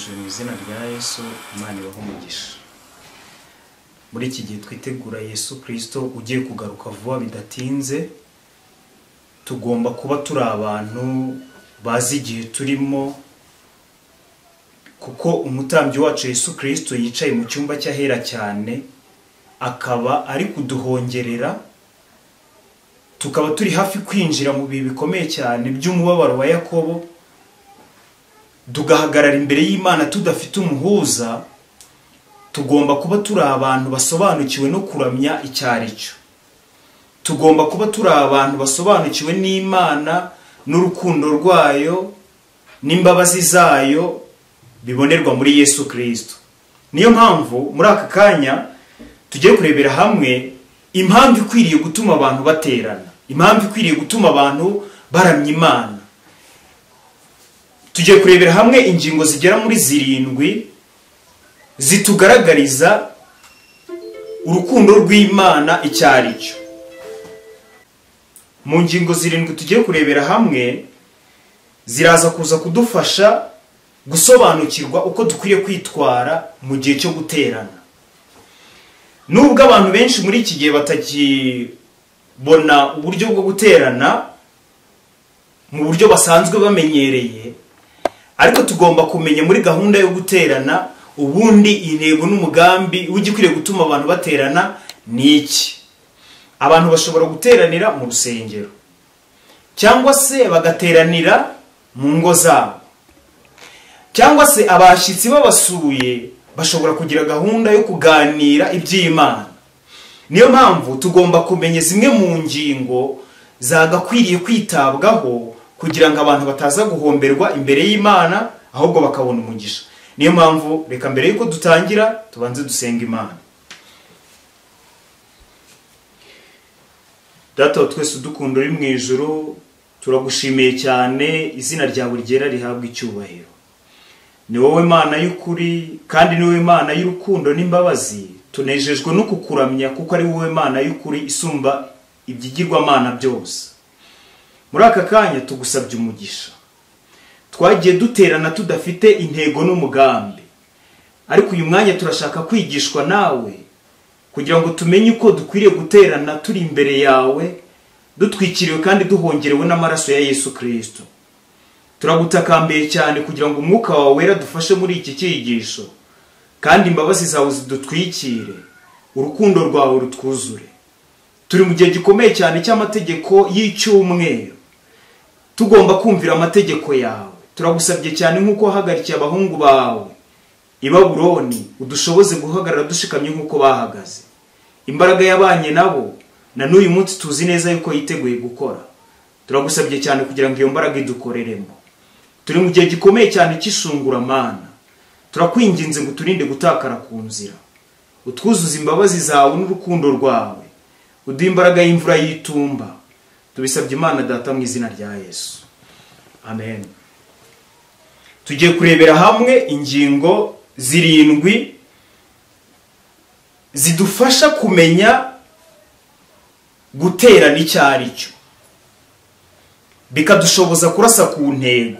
Ndabasuhuje mu izina rya Yesu, Imana ibahe umugisha. Muri iki gihe twitegura Yesu Kristo ugiye kugaruka vuba bidatinze, tugomba kuba turi abantu bazi igihe turimo, kuko umutambyi wacu Yesu Kristo yicaye mu cyumba cy'ahera cyane, akaba ari kuduhongerera, tukaba turi hafi kwinjira mu bihe bikomeye cyane by'umubabaro wa Yakobo, tugahagarara imbere y'Imana tudafite umuhuza. Tugomba kuba turi abantu basobanukiwe no kuramya icyaricyo. Tugomba kuba turi abantu basobanukiwe n'Imana n'urukundo rwayo n'imbabazi zayo bibonerwa muri Yesu Kristo. Niyo mpamvu muri aka kanya tugiye kurebera hamwe impamvu ikwiriye gutuma abantu baterana, impamvu ikwiriye gutuma abantu baramya Imana. Tugiye kurebera hamwe ingingo zigera muri 7 zitugaragariza urukundo rw'Imana icyaricyo. Mu ngingo 7 tugiye kurebera hamwe ziraza kuza kudufasha gusobanukirwa uko dukwiriye kwitwara mu gihe cyo guterana. Nubwo abantu benshi muri iki gihe batakibona uburyo bwo guterana mu buryo basanzwe bamenyereye, ariko tugomba kumenya muri gahunda yo guterana ubundi intego n'umugambi w'igikwiriye gutuma abantu baterana ni iki. Abantu bashobora guteranira mu rusengero, cyangwa se bagateranira mu ngo zabo, cyangwa se abashyitsi babasuye bashobora kugira gahunda yo kuganira iby'Imana. Niyo mpamvu tugomba kumenya zimwe mu ngingo zagakwiriye kwitabwaho kugira ngo abantu bataza guhomberwa imbere y'Imana, ahubwo bakabona umugisha. Niyo mpamvu reka mbere yuko dutangira tubanze dusenga Imana. Data wa twese udukunda uri mu ijuru, turagushimiye cyane, izina ryawe ryera rihabwa icyubahiro. Ni wowe Mana y'ukuri kandi ni wowe Mana y'urukundo n'imbabazi. Tunejejwe no kukuramya kuko ari wowe Mana y'ukuri isumba ibyigirwamana byose. Muri aka kanya tugusabye umugisha. Twagiye duterana tudafite intego n'umugambi, ariko uyu mwanya turashaka kwigishwa nawe kugira ngo tumenye uko dukwiriye guterana turi imbere yawe, dutwikiriwe kandi duhongerewe n'amaraso ya Yesu Kristo. Turagutakambiye cyane kugira ngo umwuka wawe wera dufashe muri iki cyigisho, kandi imbabazi zawe zidutwikire, urukundo rwawe rutwuzure. Turi mu gihe gikomeye cyane cy'amategeko y'icyumweru, tugomba kumvira amategeko yawe. Turagusabye cyane nk'uko wahagarikiye abahungu bawe i Babuloni, udushoboze guhagarara dushikamye nk'uko bahagaze. Imbaraga yabanye nabo na n'uyu munsi tuzi neza yuko yiteguye gukora. Turagusabye cyane kugira ngo iyo mbaraga idukoreremo. Turi mu gihe gikomeye cyane cy'ishunguramana. Turakwinginze ngo uturinde gutakara ku nzira, utwuzuze imbabazi zawe n'urukundo rwawe, uduhe imbaraga y'imvura y'itumba. Tubisabye Imana Data mu izina rya Yesu, amen. Tugiye kurebera hamwe ingingo 7 zidufasha kumenya guterana icyaricyo, bikadushoboza kurasa ku ntego.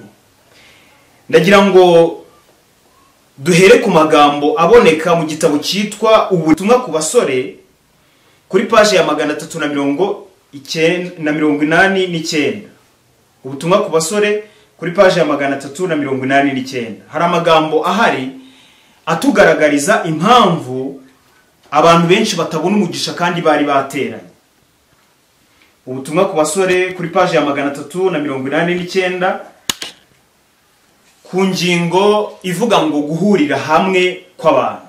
Ndagira ngo duhere ku magambo aboneka mu gitabo cyitwa Ubutumwa ku basore, kuri paje ya 389. Ubutumwa ku basore kuri paje ya 389 hari amagambo ahari atugaragariza impamvu abantu benshi batabona umugisha kandi bari bateranye. Ubutumwa ku basore kuri paje ya 389 ku ngingo ivuga ngo guhurira hamwe kw'abantu.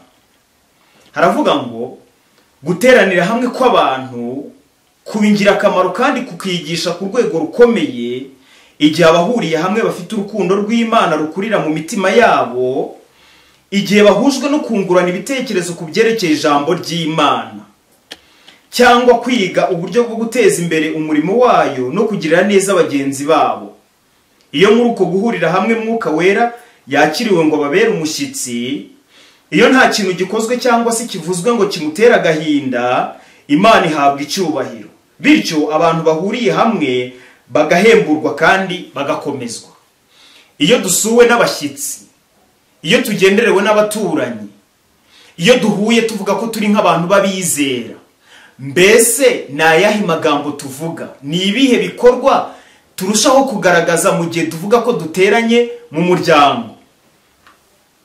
Haravuga ngo guteranira hamwe kw'abantu kuba ingirakamaro kandi kukigisha ku rwego rukomeye igihe abahuriye hamwe bafite urukundo rw'Imana rukurira mu mitima yabo, igihe bahujwe no kungurana ibitekerezo ku byerekeye ijambo ry'Imana, cyangwa kwiga uburyo bwo guteza imbere umurimo wayo no kugirira neza bagenzi babo. Iyo muri uko guhurira hamwe Mwuka Wera yakiriwe ngo babere umushyitsi, iyo nta kintu gikozwe cyangwa se kivuzwe ngo kimutera agahinda, Imana ihabwa icyubahiro. Bityo abantu bahuriye hamwe bagahemburwa kandi bagakomezwa. Iyo dusuwe n'abashyitsi, Iyo tugenderewe n'abaturanyi, iyo duhuye tuvuga ko turi nk'abantu b'abizera, mbese ni ayahe magambo tuvuga? Ni ibihe bikorwa turushaho kugaragaza mu gihe tuvuga ko duteranye mu muryango?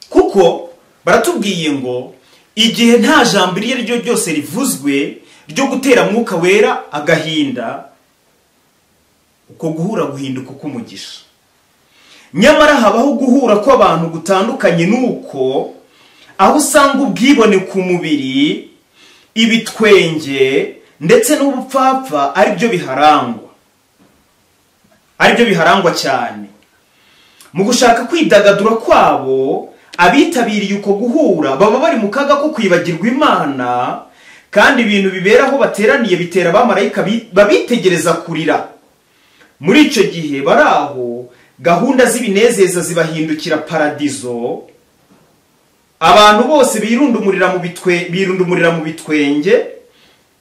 Kuko baratubwiye ngo igihe nta jambo iryo ari ryo ryose rivuzwe ryo gutera Mwuka Wera agahinda, uko guhura guhinduka k'umugisha. Nyamara habaho guhura kw'abantu gutandukanye nuko aho usanga ubwibone ku mubiri, ibitwenge ndetse n'ubupfapfa ari byo biharangwa, ari byo biharangwa cyane. Mu gushaka kwidagadura kwabo, abitabiriye uko guhura baba bari mu kaga ko kwibagirwa Imana, kandi ibintu bibera aho bateraniye bitera abamarayika babitegereza kurira. Muri icyo gihe bari aho, gahunda z'ibinezeza zibahindukira paradizo. Abantu bose birundumurira mu bitwenge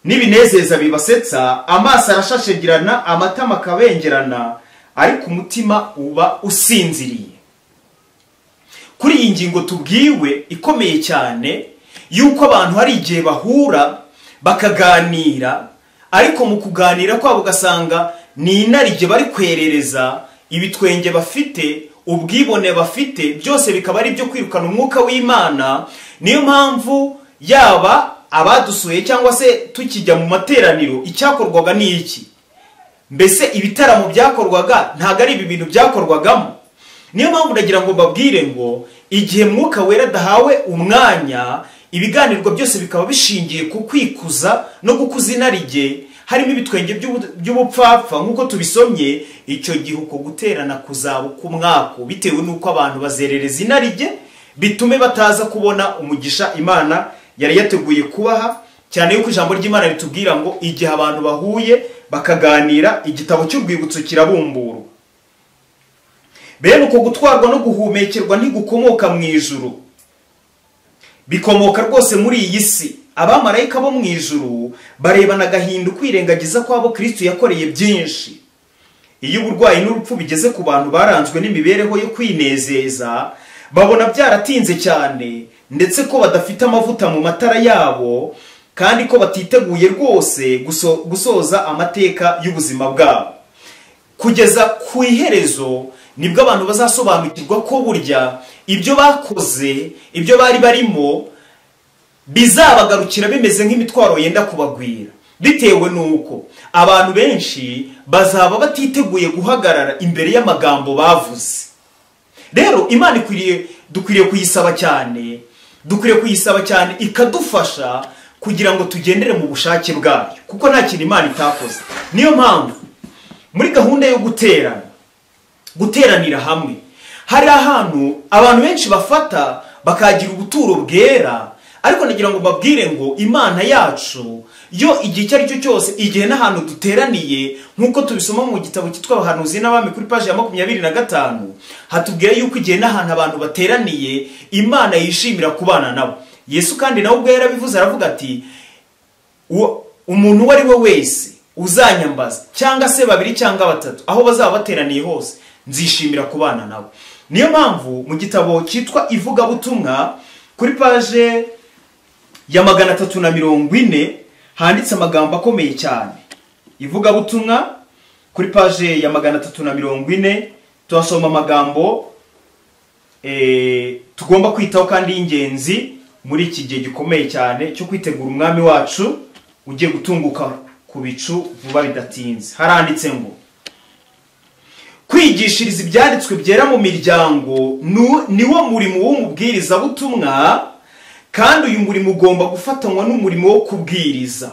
n'ibinezeza bibasetsa, amaso arashashagirana, amatama akabengerana, ariko umutima uba usinziriye. Kuri iyi ngingo tubwiwe ikomeye cyane yuko abantu hari igihe bahura bakaganira, ariko mu kuganira kwabo ugasanga ni inarijye bari kwerereza, ibitwenge bafite, ubwibone bafite, byose bikaba ari ibyo kwirukana umwuka w'Imana. Niyo mpamvu yaba abadusuye cyangwa se tukijya mu materaniro, icyakorwaga ni iki? Mbese ibitaramo byakorwaga ntago ari ibi bintu byakorwagamo. Niyo mpamvu ndagira ngo mbabwire ngo igihe Mwuka Wera adahawe umwanya, ibiganirwa byose bikaba bishingiye ku kwikuza no gukuza inarijye, harimo ibitwenge by'ubupfapfa nk'uko tubisomye, icyo gihe uko guterana kuzaba k'umwako, bitewe n'uko abantu bazerereza inarijye, bitume bataza kubona umugisha Imana yari yateguye kubaha. Cyane yuko ijambo ry'Imana ritubwira ngo igihe abantu bahuye bakaganira, igitabo cy'urwibutso kirabumburwa. Bene uko gutwarwa no guhumekerwa ntigukomoka mu ijuru, bikomoka rwose muri iyi si. Abamarayika bo mu ijuru barebana agahinda kwirengagiza kwabo Kristo yakoreye byinshi. Iyo uburwayi n'urupfu bigeze ku bantu baranzwe n'imibereho yo kwinezeza, babona byaratinze cyane, ndetse ko badafite amavuta mu matara yabo, kandi ko batiteguye rwose gusoza amateka y'ubuzima bwabo. Kugeza ku iherezo nibwo abantu bazasobanukirwa ko burya ibyo bakoze, ibyo bari barimo, bizabagarukira bimeze nk'imitwaro yenda kubagwira, bitewe nuko abantu benshi bazaba batiteguye guhagarara imbere y'amagambo bavuze. Rero Imana dukwiriye kuyisaba cyane, dukwiriye kuyisaba cyane ikadufasha kugira ngo tugendere mu bushake bwayo, kuko nta kintu Imana itakoze. Niyo mpamvu muri gahunda yo guteranira hamwe, hari ahantu abantu benshi bafata bakagira ubuturo bwera, ariko nagira ngo mbabwire ngo Imana yacu yo igihe icyo ari cyo cyose, igihe n'ahantu duteraniye, nk'uko tubisoma mu gitabo cyitwa Abahanuzi n'Abami kuri paji ya 25, hatubwira yuko igihe n'ahantu abantu bateraniye Imana yishimira kubana nabo. Yesu kandi nawe ubwo yarabivuze, aravuga ati umuntu uwo ari we wese uzanyambaza, cyangwa se babiri cyangwa batatu, aho bazaba bateraniye hose nzishimira kubana nabo. Niyo mpamvu mu gitabo cyitwa Ivugabutumwa kuri paje ya 340 handitse amagambo akomeye cyane. Ivugabutumwa kuri paje ya 340 tuhasoma amagambo tugomba kwitaho kandi y'ingenzi muri iki gihe gikomeye cyane cyo kwitegura umwami wacu ugiye gutunguka ku bicu vuba bidatinze. Haranditse ngo kwigishiriza ibyanditswe byera mu miryango niwo murimo w'umubwirizabutumwa, kandi uyu murimo ugomba gufatanywa n'umurimo wo kubwiriza.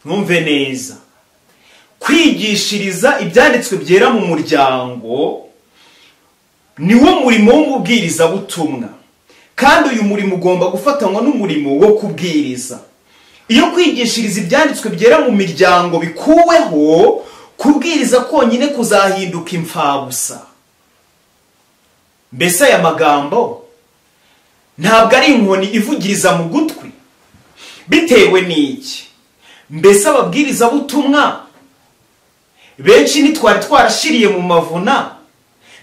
Mwumve neza, kwigishiriza ibyanditswe byera mu muryango niwo murimo w'umubwirizabutumwa, kandi uyu murimo ugomba gufatanywa n'umurimo wo kubwiriza. Iyo kwigishiriza ibyanditswe byera mu miryango bikuweho, kubwiriza konyine kuzahinduka imfabusa. Mbese aya magambo ntabwo ari inkoni ivugiriza mu gutwi? Bitewe n'iki? Mbese ababwirizabutumwa benshi ntitwari twarashiriye mu mavuna,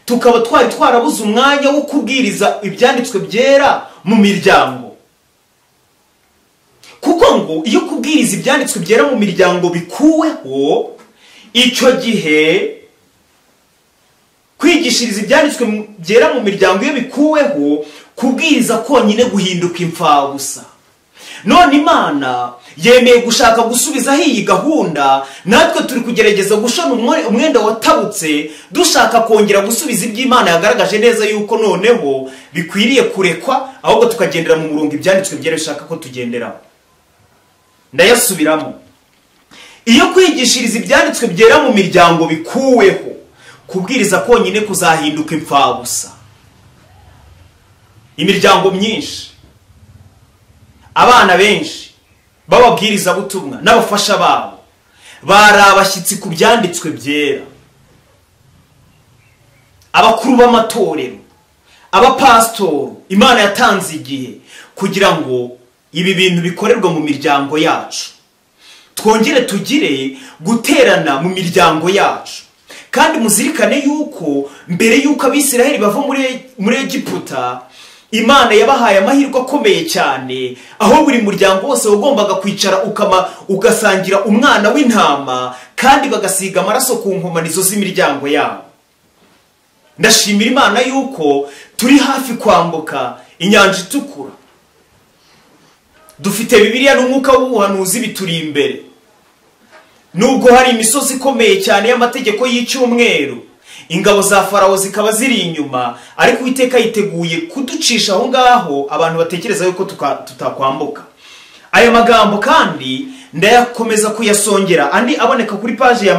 Tukaba twari twarabuze umwanya wo kubwiriza ibyanditswe byera mu miryango. Kuko ngo iyo kubwiriza ibyanditswe byera mu miryango bikuweho, icyo gihe kwigishiriza ibyanditswe byera mu miryango iyo bikuweho, kubwiriza konyine guhinduka imfabusa. None Imana yemeye gushaka gusubizaho iyi gahunda, natwe turi kugerageza gushona umwenda watabutse, dushaka kongera gusubiza iby'Imana yagaragaje neza yuko noneho bikwiriye kurekwa, ahubwo tukagendera mu murongo ibyanditswe byera bishaka ko tugenderaho. Ndayasubiramo. Iyo kwigishiriza ibyanditswe byera mu miryango bikuweho, kubwiriza konyine kuzahinduka imfabusa. Imiryango myinshi, abana benshi bababwiriza butumwa n'abafasha babo bari abashyitsi ku byanditswe byera. Abakuru b'amatorero, abapasitoro, Imana yatanze igihe kugira ngo ibi bintu bikorerwe mu miryango yacu, twongere tugire guterana mu miryango yacu. Kandi muzirikane yuko mbere yuko Abisiraheli bava muri Egiputa, Imana yabahaye amahirwe akomeye cyane, aho buri muryango wose wagombaga kwicara ugasangira umwana w'intama, kandi bagasiga amaraso ku nkomanizo z'imiryango yabo. Ndashimira Imana yuko turi hafi kwambuka inyanja itukura. Dufite Bibiliya n'umwuka w'ubuhanuzi bituri imbere. Nubwo hari imisozi ikomeye cyane y'amategeko y'icyumweru, ingabo za Farawo zikaba ziri inyuma, ariko Uwiteka yiteguye kuducisha aho ngaho abantu batekereza yuko tutakwambuka. Aya magambo kandi ndayakomeza kuyasongera, andi aboneka kuri paje ya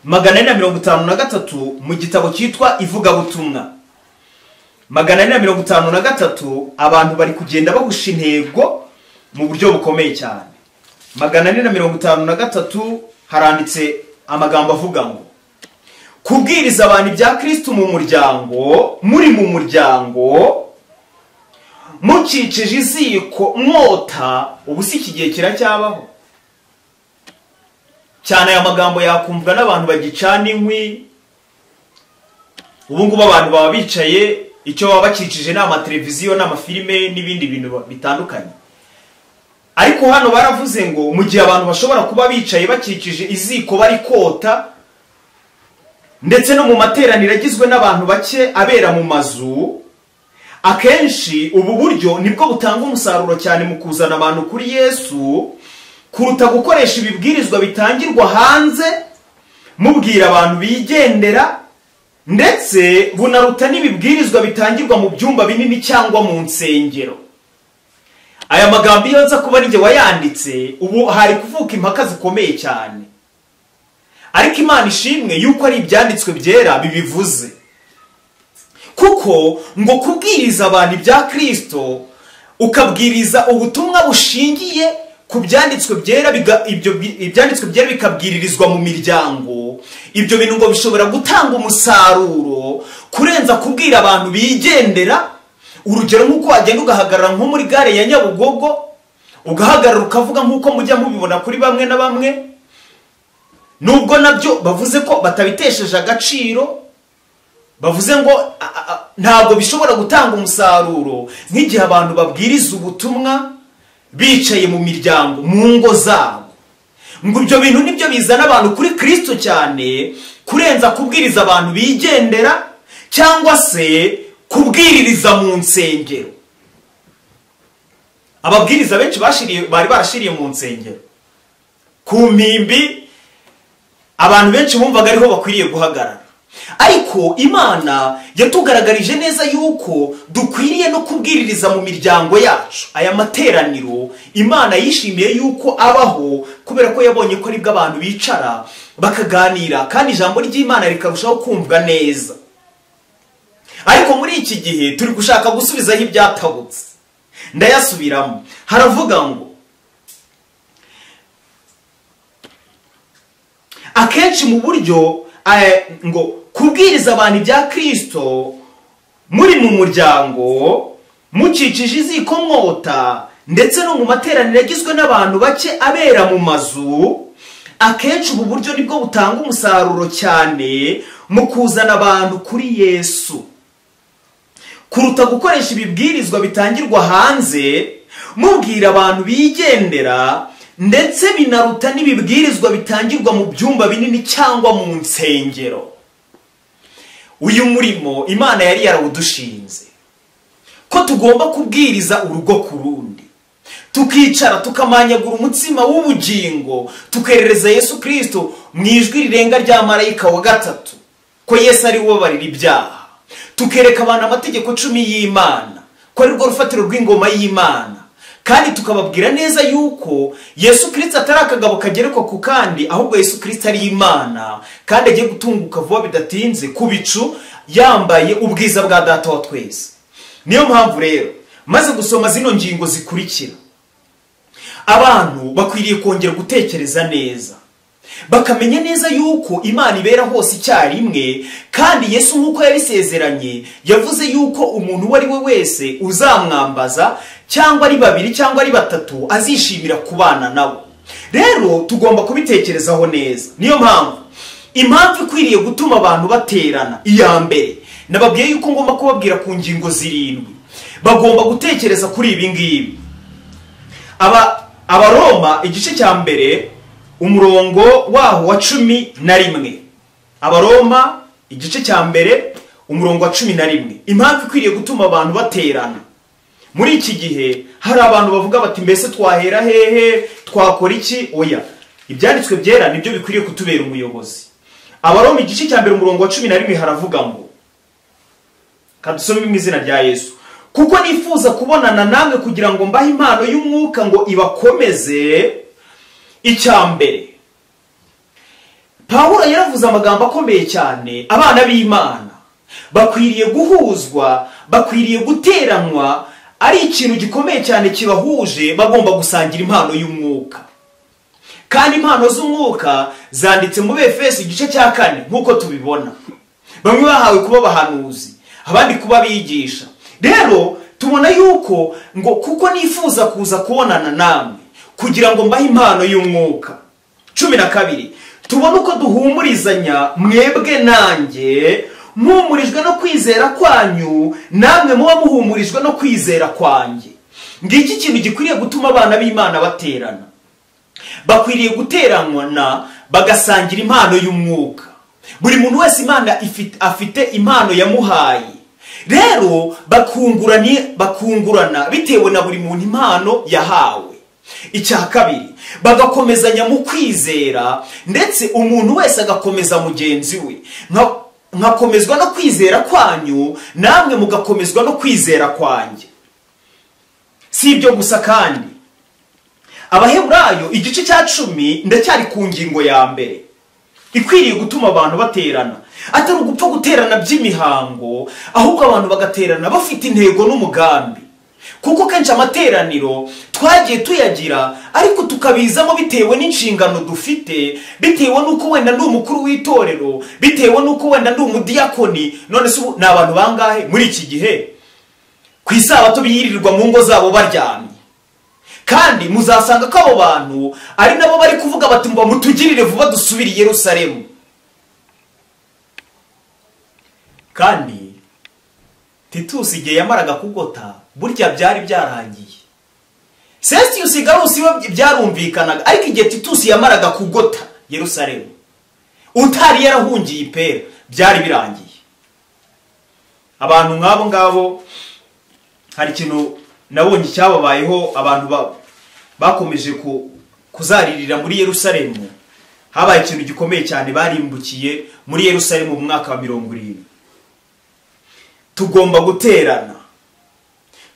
453 mu gitabo cyitwa Ivugabutumwa. 453, abantu bari kugenda bagusha intego mu buryo bukomeye cyane. 453 haranditse amagambo avuga ngo kubwiriza abantu ibya Kristo mu muryango, muri mu muryango mukikije iziko mwota. Ubu si iki gihe kiracyabaho cyane. Aya magambo yakumvwa n'abantu bagicana inkwi. Ubu ngubu abantu baba bicaye, icyo baba bakikije ni amateleviziyo n'amafilime n'ibindi bintu bitandukanye. Ariko hano baravuze ngo mu gihe abantu bashobora kuba bicaye bakikije iziko bari kota, ndetse no mu materaniro agizwe n'abantu bake abera mu mazu, akenshi ubu buryo nibwo butanga umusaruro cyane mu kuzana abantu kuri Yesu, kuruta gukoresha ibibwirizwa bitangirwa hanze mubwira abantu bigendera, ndetse bunaruta n'ibibwirizwa bitangirwa mu byumba binini cyangwa mu nsengero. Aya magambo iyo nza kuba ninjye wayanditse, ubu hari kuvuka impaka zikomeye cyane. Ariko Imana ishimwe yuko ari ibyanditswe byera bibivuze. Kuko ngo kubwiriza abantu ibya Kristo, ukabwiriza ubutumwa bushingiye ku byanditswe byera, ibyanditswe byera bikabwiririzwa mu miryango, ibyo bintu ngo bishobora gutanga umusaruro kurenza kubwira abantu bigendera. Urugero nk'uko wagenda ugahagarara nko muri gare ya Nyabugogo, ugahagarara ukavuga nk'uko mujya mubibona kuri bamwe na bamwe, nubwo nabyo bavuze ko batabitesheje agaciro, bavuze ngo ntabwo bishobora gutanga umusaruro nk'igihe abantu babwiriza ubutumwa bicaye mu miryango, mu ngo zabo. Ngo ibyo bintu nibyo bizana abantu kuri Kristo cyane kurenza kubwiriza abantu bigendera cyangwa se kubwiririza mu nsengero. Ababwiriza benshi bari barashiriye mu nsengero, ku mpimbi, abantu benshi bumvaga ariho bakwiriye guhagarara. Ariko Imana yatugaragarije neza yuko dukwiriye no kubwiririza mu miryango yacu. Aya materaniro Imana yishimiye yuko abaho, kubera ko yabonye ko aribwo abantu bicara bakaganira, kandi ijambo ry'Imana rikarushaho kumvwa neza. Ariko muri iki gihe turi gushaka gusubizaho ibyatabutse. Ndayasubiramo. Haravuga ngo akenshi mu buryo ngo kubwiriza abantu ibya Kristo muri mu muryango mukikije iziko mwota, ndetse no mu materaniro agizwe n'abantu bake abera mu mazu, Akenshi ubu buryo nibwo butanga umusaruro cyane mu kuzana abantu kuri Yesu kuruta gukoresha ibibwirizwa bitangirwa hanze mubwira abantu bigendera, ndetse binaruta n'ibibwirizwa bitangirwa mu byumba binini cyangwa mu nsengero. Uyu murimo Imana yari yarawudushinze ko tugomba kubwiriza urugo ku rundi, tukicara tukamanyagura umutsima w'ubugingo, tukerereza Yesu Kristo mu ijwi rirenga rya marayika wa gatatu ko Yesu ari ubabarira ibyaha, tukereka abantu amategeko 10 y'Imana ko ari rwo rufatiro rw'ingoma y'Imana, kandi tukababwira neza yuko Yesu Kristo atari akagabo kagerekwa ku kandi, ahubwo Yesu Kristo ari Imana kandi agiye gutunguka vuba bidatinze ku bicu yambaye ubwiza bwa Data wa twese. Niyo mpamvu rero maze gusoma zino ngingo zikurikira, abantu bakwiriye kongera gutekereza neza, bakamenya neza yuko Imana ibera hose icyarimwe, kandi Yesu nk'uko yabisezeranye yavuze yuko umuntu uwo ari we wese uzamwambaza, cyangwa ari babiri cyangwa ari batatu, azishimira kubana nabo. Rero tugomba kubitekerezaho neza. Niyo mpamvu impamvu ikwiriye gutuma abantu baterana, iya mbere nababwiye yuko ngomba kubabwira ku ngingo 7. Bagomba gutekereza kuri ibi ngibi. Abaroma igice cya mbere umurongo waho wa 11. Abaroma igice cya mbere umurongo wa 11. Impamvu ikwiriye gutuma abantu baterana muri iki gihe, hari abantu bavuga bati mbese twahera hehe, twakora iki? Oya, ibyanditswe byera nibyo bikwiriye kutubera umuyobozi. Abaroma igice cya mbere umurongo wa 11 haravuga ngo, kadusome mu izina rya Yesu, kuko nifuza kubonana namwe kugira ngo mbahe impano y'umwuka ngo ibakomeze. Icya mbere, Pawulo yaravuze amagambo akomeye cyane. Abana b'Imana bakwiriye guhuzwa, bakwiriye guteranwa, ari ikintu gikomeye cyane kibahuje. Bagomba gusangira impano y'umwuka, kandi impano z'umwuka zanditse mu Efeso igice cya 4 nk'uko tubibona. Bamwe bahawe kuba abahanuzi, abandi kuba abigisha. Rero tubona yuko ngo kuko nifuza kuza kubonana namwe kugira ngo mbahe impano y'umwuka. 12, tubona uko duhumurizanya mwebwe nanjye, muhumurijwe no kwizera kwanyu, namwe muba muhumurijwe no kwizera kwanjye. Ngiki kintu gikwiriye gutuma abana b'Imana baterana. Bakwiriye guteranwa bagasangira impano y'umwuka. Buri muntu wese Imana afite impano yamuhaye. Rero bakungurana bitewe na buri muntu impano yahawe. Icya kabiri, bagakomezanya mu kwizera, ndetse umuntu wese agakomeza mugenzi we. Nkakomezwa no kwizera kwanyu, namwe mugakomezwa no kwizera kwanjye. Si ibyo gusa kandi, Abaheburayo igice cya 10 ndacyari ku ngingo ya mbere ikwiriye gutuma abantu baterana, atari ugupfa guterana by'imihango, ahubwo abantu bagaterana bafite intego n'umugambi. Kuko kenshi amateraniro twagiye tuyagira ariko tukabizamo bitewe n'inshingano dufite, bitewe n'uko wenda ndi umukuru w'itorero, bitewe n'uko wenda ndi umudiyakoni. None se ubu ni abantu bangahe muri iki gihe ku isabato biyirirwa mu ngo zabo baryamye? Kandi muzasanga ko abo bantu ari nabo bari kuvuga bati mba mutugirire vuba dusubire i Yerusalemu. Kandi Titus igihe yamaraga kugota, burya byari byarangiye. Cestius Gallus we byarumvikanaga, ariko igihe Titus yamaraga kugota Yerusalemu, utari yarahungiye ipera, byari birangiye. Abantu nk'abo ngabo, hari ikintu nabonye cyababayeho, abantu bakomeje kuzaririra muri Yerusalemu. Habaye ikintu gikomeye cyane, barimbukiye muri Yerusalemu mu mwaka wa 70. Tugomba guterana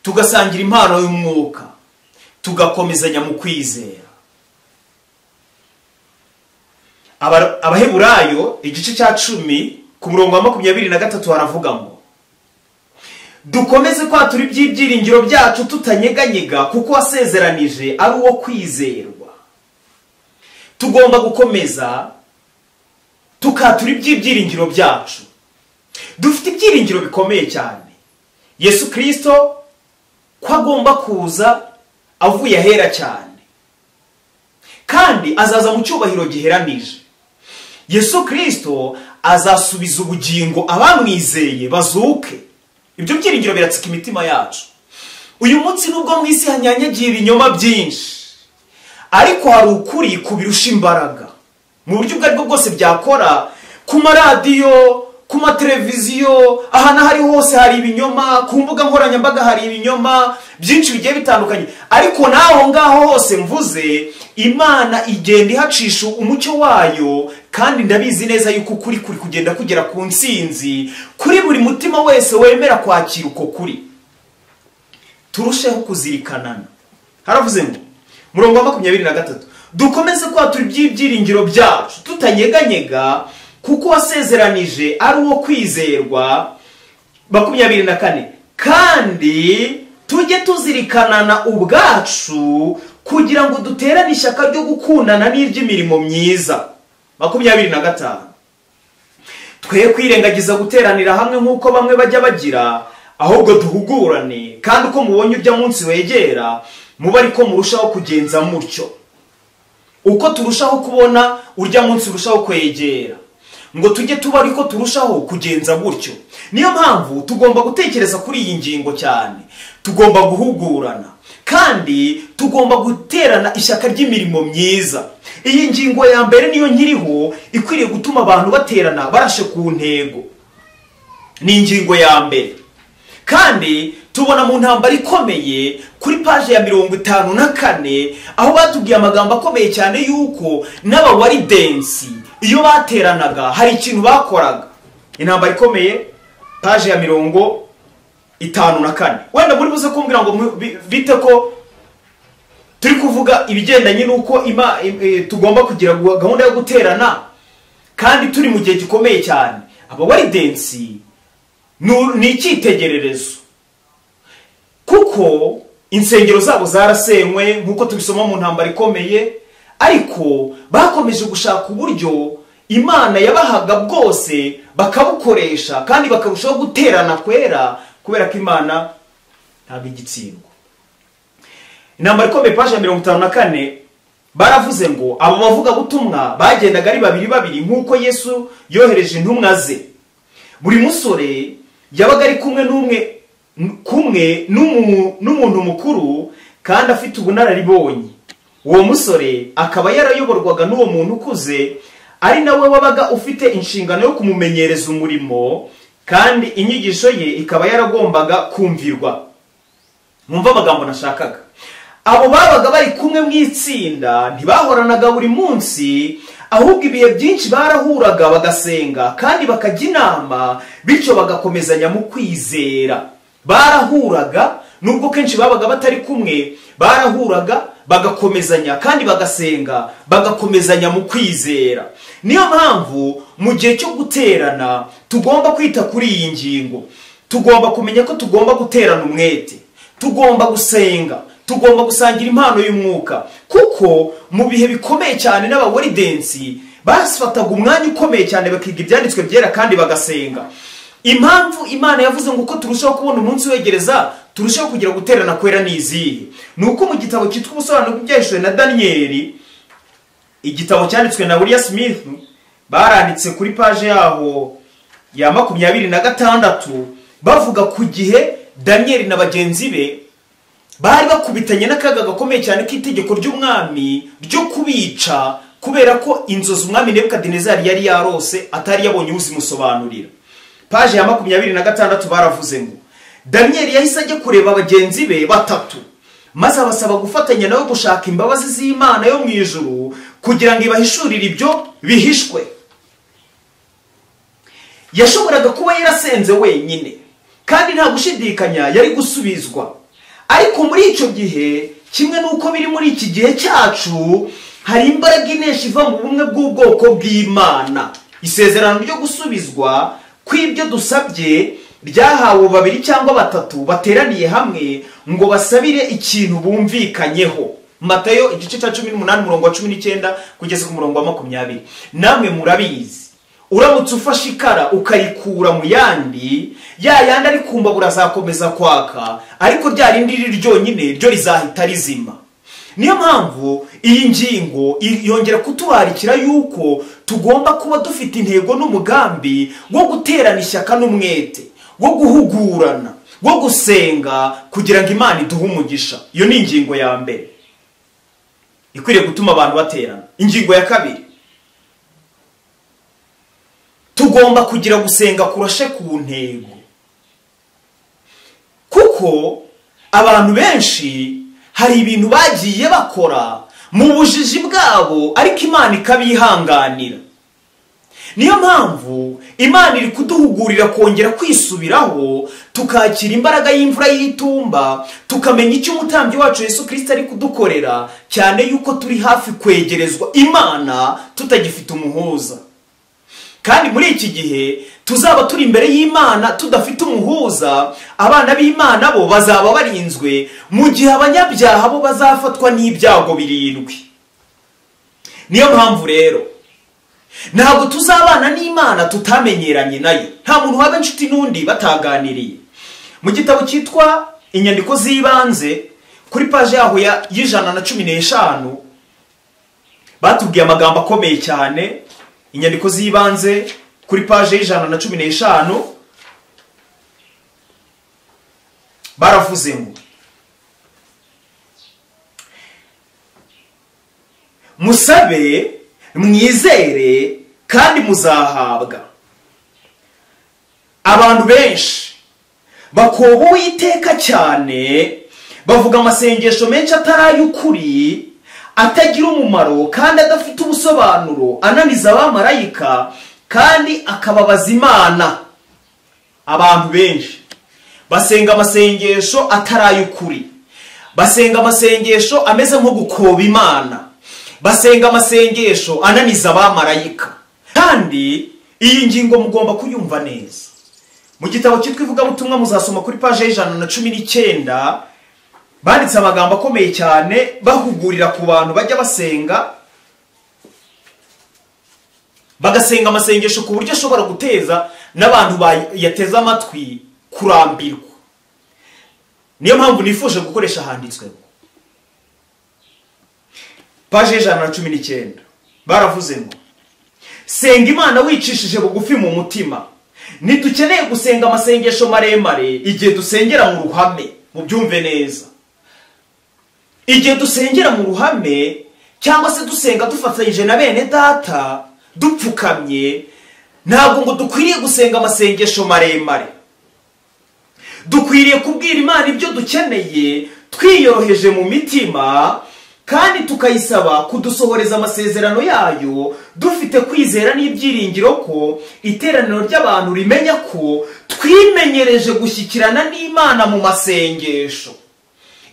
tugasangira impano y'umwuka, tugakomezanya mu kwizera. Abaheburayo igice cya 10 ku murongo wa 23 haravuga ngo dukomeze kwatura iby'ibyiringiro byacu tutanyeganyega, kuko wasezeranije ari uwo kwizerwa. Tugomba gukomeza tukatura iby'ibyiringiro byacu. Dufite ibyiringiro bikomeye cyane. Yesu Kristo ko agomba kuza avuye ahera cyane, Kandi azaza mu cyubahiro giheranije. Yesu Kristo azasubiza ubugingo abamwizeye bazuke. Ibyo byiringiro biratsika imitima yacu. Uyu munsi nubwo mu isi hanyanyagiye ibinyoma byinshi, ariko hari ukuri kubirusha imbaraga. Mu buryo ubwo aribwo bwose byakora, ku maradiyo, ku mateleviziyo, ahantu aho ari hose hari ibinyoma, ku mbuga nkoranyambaga hari ibinyoma byinshi bigiye bitandukanye. Ariko naho ngaho hose mvuze, Imana igenda ihacisha umucyo wayo, kandi ndabizi neza yuko ukuri kuri kugenda kugera ku ntsinzi kuri buri mutima wese wemera kwakira uko kuri. Turusheho kuzirikanana. Haravuze ngo murongo wa 23, dukomeze kwatura iby'ibyiringiro byacu tutanyeganyega, kuko wasezeranije ari uwo kwizerwa. 24, kandi tujye tuzirikanana ubwacu kugira ngo duterane ishyaka ryo gukundana n'iry'imirimo myiza. 25, twe kwirengagiza guteranira hamwe nk'uko bamwe bajya bagira, ahubwo duhugurane, kandi uko mubonye urya munsi wegera, muba ariko murushaho kugenza mutyo. Uko turushaho kubona urya munsi urushaho kwegera, ngo tujye tuba ariko turushaho kugenza gutyo. Niyo mpamvu tugomba gutekereza kuri iyi ngingo cyane. Tugomba guhugurana, kandi tugomba guterana ishyaka ry'imirimo myiza. Iyi ngingo ya mbere niyo nkiriho ikwiriye gutuma abantu baterana barashe ku ntego. Ni ingingo ya mbere. Kandi tubona mu ntambara ikomeye kuri paje ya 54, aho batubwiye amagambo akomeye cyane yuko n'abawaridensi iyo bateranaga hari ikintu bakoraga. Intambara ikomeye paje ya 54. Wenda muri buze kumbwira ngo bite ko turi kuvuga ibigendanye nuko tugomba kugira gahunda yo guterana kandi turi mu gihe gikomeye cyane. Abawaridensi ni icyitegererezo, kuko insengero zabo zarasenywe nkuko tubisoma mu ntambara ikomeye, ariko bakomeje gushaka uburyo Imana yabahaga bwose bakabukoresha, kandi bakarushaho guterana kwera, kubera ko Imana ntabwo igitsindwa. Intambara ikomeye paje ya 54, baravuze ngo abo bavuga butumwa bagendaga ari babiri babiri nkuko Yesu yohereje intumwa ze. Buri musore yabaga ari kumwe kumwe n'umuntu mukuru kandi afite ubunararibonye. Uwo musore akaba yarayoborwaga n'uwo muntu ukuze, ari nawe wabaga ufite inshingano yo kumumenyereza umurimo, kandi inyigisho ye ikaba yaragombaga kumvirwa. Mwumva amagambo nashakaga. Abo babaga bari kumwe mu itsinda ntibahoranaga buri munsi, ahubwo ibihe byinshi barahuraga bagasenga kandi bakajya inama, bityo bagakomezanya mu kwizera. Barahuraga nubwo kenshi babaga batari kumwe, barahuraga bagakomezanya kandi bagasenga, bagakomezanya mu kwizera. Niyo mpamvu mu gihe cyo guterana tugomba kwita kuri iyi ngingo. Tugomba kumenya ko tugomba guterana umwete, tugomba gusenga, tugomba gusangira impano y'umwuka, kuko mu bihe bikomeye cyane n'abawaridensi bafataga umwanya ukomeye cyane bakiga ibyanditswe byera kandi bagasenga. Impamvu Imana yavuze ngo uko turushaho kubona umunsi wegereza turushaho kugira guterana kwera ni izihe? Ni uko mu gitabo cyitwa Ubusobanuro bw'Ibyahishwe na Daniyeli, igitabo cyanditswe na William Smith, baranditse kuri paje yaho ya 26, bavuga ku gihe Daniyeli na bagenzi be bari bakubitanye n'akaga gakomeye cyane k'itegeko ry'umwami ryo kubica, kubera ko inzozi umwami Nebukadinezari yari yarose atari yabonye uzimusobanurira. Paje ya 26 baravuze ngo Daniyeli yahise ajya kureba bagenzi be batatu, maze abasaba gufatanya nawe gushaka imbabazi z'Imana yo mu ijuru kugira ngo ibahishurire ibyo bihishwe. Yashoboraga kuba yarasenze wenyine, kandi nta gushidikanya yari gusubizwa. Ariko muri icyo gihe, kimwe n'uko biri muri iki gihe cyacu, hari imbaraga inesha iva mu bumwe bw'ubwoko bw'Imana. Isezerano ryo gusubizwa kw'ibyo dusabye ryahawe babiri cyangwa batatu bateraniye hamwe ngo basabire ikintu bumvikanyeho. Matayo igice cya 18 umurongo wa 19 kugeza ku murongo wa 20. Namwe murabizi, uramutse ufashe ikara ukarikura mu yandi, ya yandi ari kumbabura azakomeza kwaka, ariko rya rindi riri ryonyine ryo rizahita rizima. Niyo mpamvu iyi ngingo yongera kuturarikira yuko tugomba kuba dufite intego n'umugambi wo guterana ishyaka n'umwete, wo guhugurana, wo gusenga kugira ngo Imana iduhe umugisha. Iyo ni ingingo ya mbere ikwiriye gutuma abantu baterana. Ingingo ya kabiri, tugomba kugira gusenga kurashe ku ntego, kuko abantu benshi hari ibintu bagiye bakora mu bujiji bwabo ariko Imana ikabihanganira. Niyo mpamvu Imana iri kuduhugurira kongera kwisubiraho, tukakira imbaraga y'imvura y'itumba, tukamenya icyo umutambyi wacu Yesu Kristo ari kudukorera, cyane yuko turi hafi kwegerezwa Imana tutagifite umuhuza. Kandi muri iki gihe tuzaba turi imbere y'Imana tudafite umuhuza, abana b'Imana bo bazaba barinzwe, mu gihe abanyabyaha bo bazafatwa n'ibyago birindwi. Niyo mpamvu rero ntabwo tuzabana n'Imana tutamenyeranye nayo. Nta muntu waba inshuti n'undi bataganiriye. Mu gitabo cyitwa Inyandiko z'Ibanze, kuri paje yaho ya 115, batubwiye amagambo akomeye cyane. Inyandiko z'Ibanze kuri paje ya 115 baravuze ngo musabe, mwizere kandi muzahabwa. Abantu benshi bakoba Uwiteka cyane, bavuga amasengesho menshi atari ay'ukuri, atagira umumaro kandi adafite ubusobanuro, ananiza abamarayika kandi akababaza Imana. Abantu benshi basenga amasengesho atari ay'ukuri, basenga amasengesho ameze nko gukoba Imana, basenga amasengesho ananiza abamarayika. Kandi iyi ngingo mugomba kuyumva neza. Mu gitabo cyitwa Ivugabutumwa muzasoma kuri paje 119, banditse amagambo akomeye cyane bahugurira ku bantu bajya basenga, bagasenga amasengesho ku buryo ashobora guteza n'abantu bayateze amatwi kurambirwa. Niyo mpamvu nifuje gukoresha handitswe paje 119, baravuze ngo senga Imana wicishije bugufi mu mutima. Ntidukeneye gusenga amasengesho maremare igihe dusengera mu ruhame. Mubyumve neza, igihe dusengera mu ruhame cyangwa se dusenga dufatanyije na bene data dupfukamye, ntabwo ngo dukwiriye gusenga amasengesho maremare. Dukwiriye kubwira Imana ibyo dukeneye twiyoroheje mu mitima, kandi tukayisaba kudusohoreza amasezerano yayo, dufite kwizera n'ibyiringiro ko iteraniro ry'abantu rimenya ko twimenyereje gushyikirana n'Imana mu masengesho.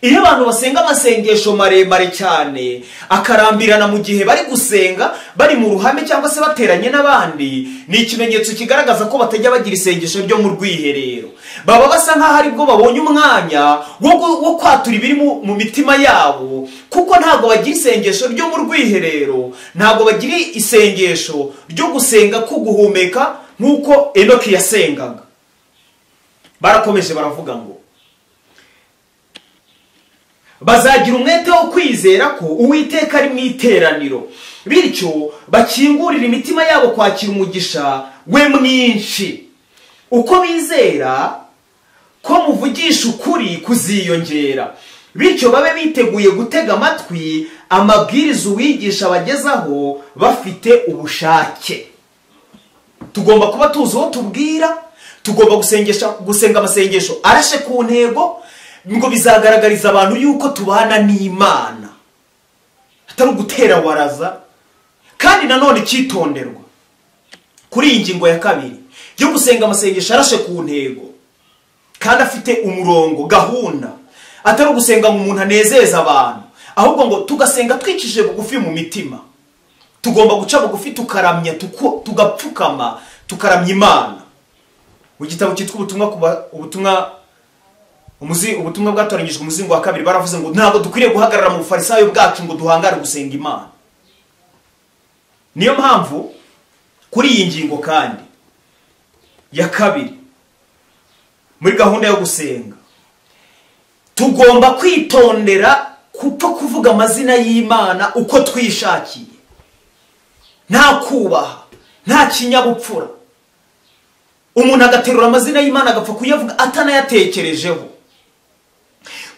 Iyo abantu basenga amasengesho maremare cyane akarambirana mu gihe bari gusenga bari mu ruhame cyangwa se bateranye n'abandi, ni ikimenyetso kigaragaza ko batajya bagira isengesho ryo mu rwiherero. Baba basa nk'aho aribwo babonye umwanya wo kwatura ibiri mu mitima yabo, kuko ntabwo bagira isengesho ryo mu rwiherero, ntabwo bagira isengesho ryo gusenga ko guhumeka nk'uko Enoki yasengaga. Barakomeje baravuga ngo bazagira umwete wo kwizera ko Uwiteka ari mu iteraniro, bityo bakingurira imitima yabo kwakira umugisha we mwinshi. Uko bizera ko muvugisha ukuri kuziyongera, bityo babe biteguye gutega amatwi amabwiriza uwigisha bagezaho bafite ubushake. Tugomba kuba tuzi uwo tubwira, tugomba gusenga amasengesho arashe ku ntego, ngo bizagaragariza abantu yuko tubana n'Imana, atari ugutera waraza. Kandi nanone icyitonderwa kuri iyi ngingo ya kabiri yo gusenga amasengesho arashe ku ntego kandi afite umurongo, gahunda, atari ugusenga ngo umuntu anezeze abantu, ahubwo ngo tugasenga twicishije bugufi mu mitima. Tugomba guca bugufi tukaramya, tugapfukama tukaramya Imana. Mu gitabo cyitwa Ubutumwa bwatoranyijwe umuzingo wa kabiri, baravuze ngo ntabwo dukwiriye guhagarara mu bufarisayo bwacu ngo duhangare gusenga Imana. Niyo mpamvu kuri iyi ngingo kandi ya kabiri muri gahunda yo gusenga, tugomba kwitondera Kupfa kuvuga amazina y'Imana uko twishakiye, nta kubaha, nta kinyabupfura, umuntu agaterura amazina y'Imana agapfa kuyavuga atanayatekerejeho.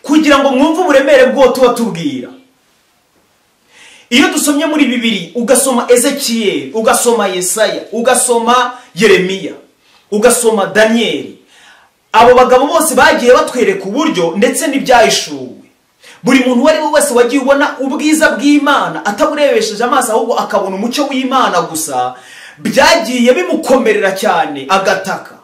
Kugira ngo mwumve uburemere bw'uwo tuba tubwira, iyo dusomye muri Bibiri, ugasoma Ezekiyeli, ugasoma Yesaya, ugasoma Yeremiya, ugasoma Daniyeli, abo bagabo bose bagiye batwereka uburyo ndetse n'ibyahishuwe. Buri muntu uwo ari we wese wagiye ubona ubwiza bw'Imana ataburebesheje amaso, ahubwo akabona umucyo w'Imana gusa, byagiye bimukomerera cyane agataka.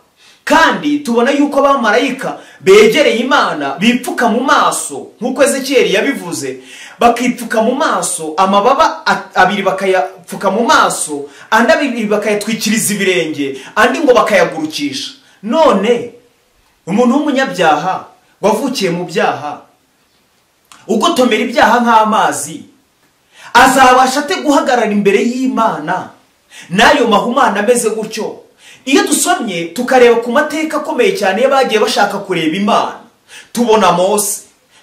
Kandi tubona yuko abamarayika begereye Imana bipfuka mu maso, nk'uko Ezekiyeli yabivuze, bakipfuka mu maso, amababa abiri bakayapfuka mu maso, andi abiri bakayatwikiriza ibirenge, andi ngo bakayagurukisha. None umuntu w'umunyabyaha wavukiye mu byaha, ugotomera ibyaha nk'amazi, azabasha ate guhagarara imbere y'Imana n'ayo mahumana ameze gutyo? Iyo dusomye tukareba ku mateka akomeye cyane y'abagiye bashaka kureba Imana, tubona Mose,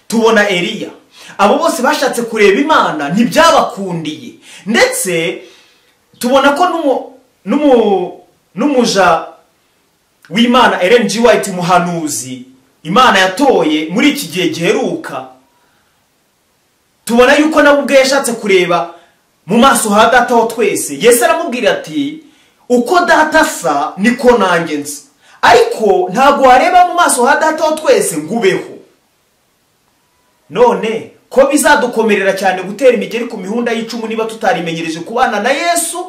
tubona Eliya, abo bose bashatse kureba Imana ntibyabakundiye. Ndetse tubona ko n'umuja w'Imana Ellen G. White, muhanuzi Imana yatoye muri iki gihe giheruka, tubona yuko nawe ubwe yashatse kureba mu maso ha Data wa twese. Yesu aramubwira ati uko Data asa niko nanjye nsa, ariko ntabwo wareba mu maso ha Data wa twese ngo ubeho. None ko bizadukomerera cyane gutera imigeri ku mihunda y'icumu niba tutarimenyereje kubana na Yesu,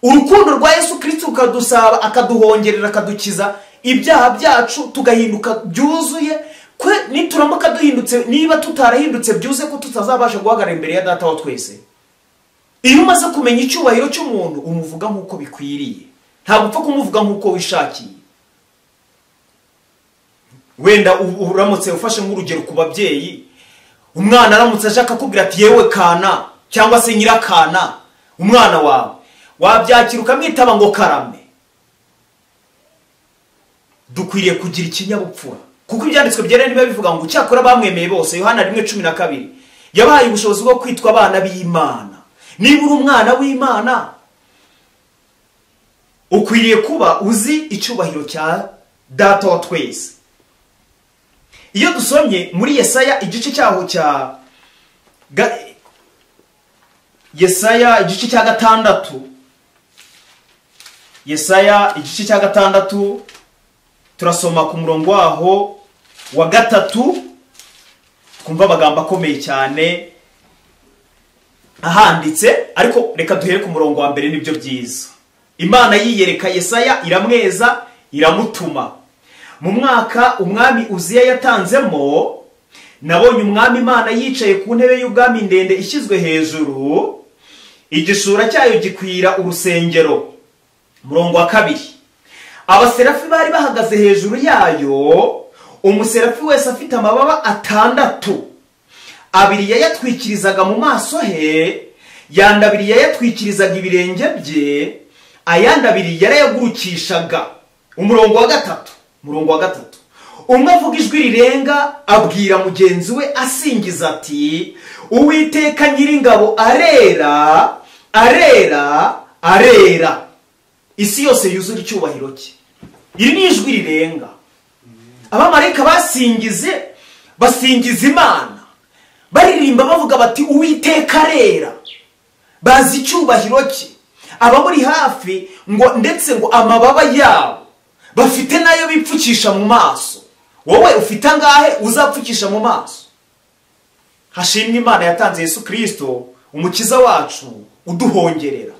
urukundo rwa Yesu Kristo rukadusaba, akaduhongerera, akadukiza ibyaha byacu, tugahinduka byuzuye. Kwe nituramuka duhindutse, niba tutarahindutse byuze ko tutazabasha guhagarara imbere ya Data wa twese. Iyo umaze kumenya icyubahiro cy'umuntu, umuvuga nk'uko bikwiriye, ntabwo upfa kumuvuga nk'uko wishakiye. Wenda uramutse ufashe nk'urugero ku babyeyi, umwana aramutse ashaka akakubwira ati yewe kana, cyangwa se nyirakana, umwana wawe wabyakira ukamwitaba ngo karame. Dukwiriye kugira ikinyabupfura, kuko ibyanditswe byera niba bivuga ngo cyakora bamwemeye bose, Yohana 1:12, yabahaye ubushobozi bwo kwitwa abana b'Imana. Niba uri umwana w'Imana, ukwiriye kuba uzi icyubahiro cya Data wa twese. Iyo dusomye muri Yesaya igice cyaho cya Yesaya igice cya 6, Yesaya igice cya 6, turasoma ku murongo waho wa 3, twumva amagambo akomeye cyane ahanditse, ariko reka duhere ku murongo wa mbere, nibyo byiza. Imana yiyereka Yesaya, iramweza, iramutuma. Mu mwaka umwami Uziya yatanzemo, nabonye umwami Imana yicaye ku ntebe y'ubwami ndende ishyizwe hejuru, igishura cyayo gikwira urusengero. Murongo wa 2, abaserafi bari bahagaze hejuru yayo, umuserafi wese afite amababa 6, abiri yayatwikirizaga mu maso he, yandi abiri yayatwikirizaga ibirenge bye, ayandi abiri yarayagurukishaga. Umurongo wa 3, umurongo wa 3, umwe avuga ijwi rirenga abwira mugenzi we asingiza ati Uwiteka Nyiringabo arera, arera, arera, isi yose yuzura icyubahiro cye. Iri ni ijwi rirenga. Abamarayika basingize, basingiza Imana, baririmba bavuga bati Uwiteka arera, bazi icyubahiro cye. Abamuri hafi ngo ndetse ngo amababa yabo bafite nayo bipfukisha mu maso. Wowe ufite angahe uzapfukisha mu maso? Hashimwe Imana yatanze Yesu Kristo umukiza wacu uduhongerera.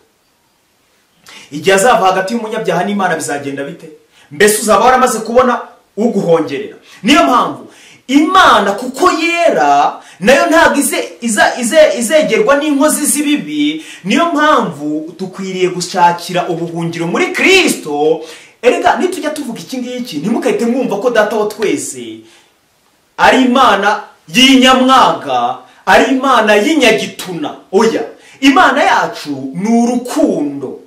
Igihe azava hagati y'umunyabyaha n'Imana bizagenda bite? Mbese uzaba waramaze kubona uguhongerera? Niyo mpamvu Imana kuko yera nayo ntabwo izegerwa n'inkozi z'ibibi. Niyo mpamvu dukwiriye gushakira ubuhungiro muri Kristo. Erega nitujya tuvuga iki ngiki, ntimukahite mwumva ko Data wa twese ari Imana y'inyamwaga, ari Imana y'inyagituna. Oya, Imana yacu ni urukundo,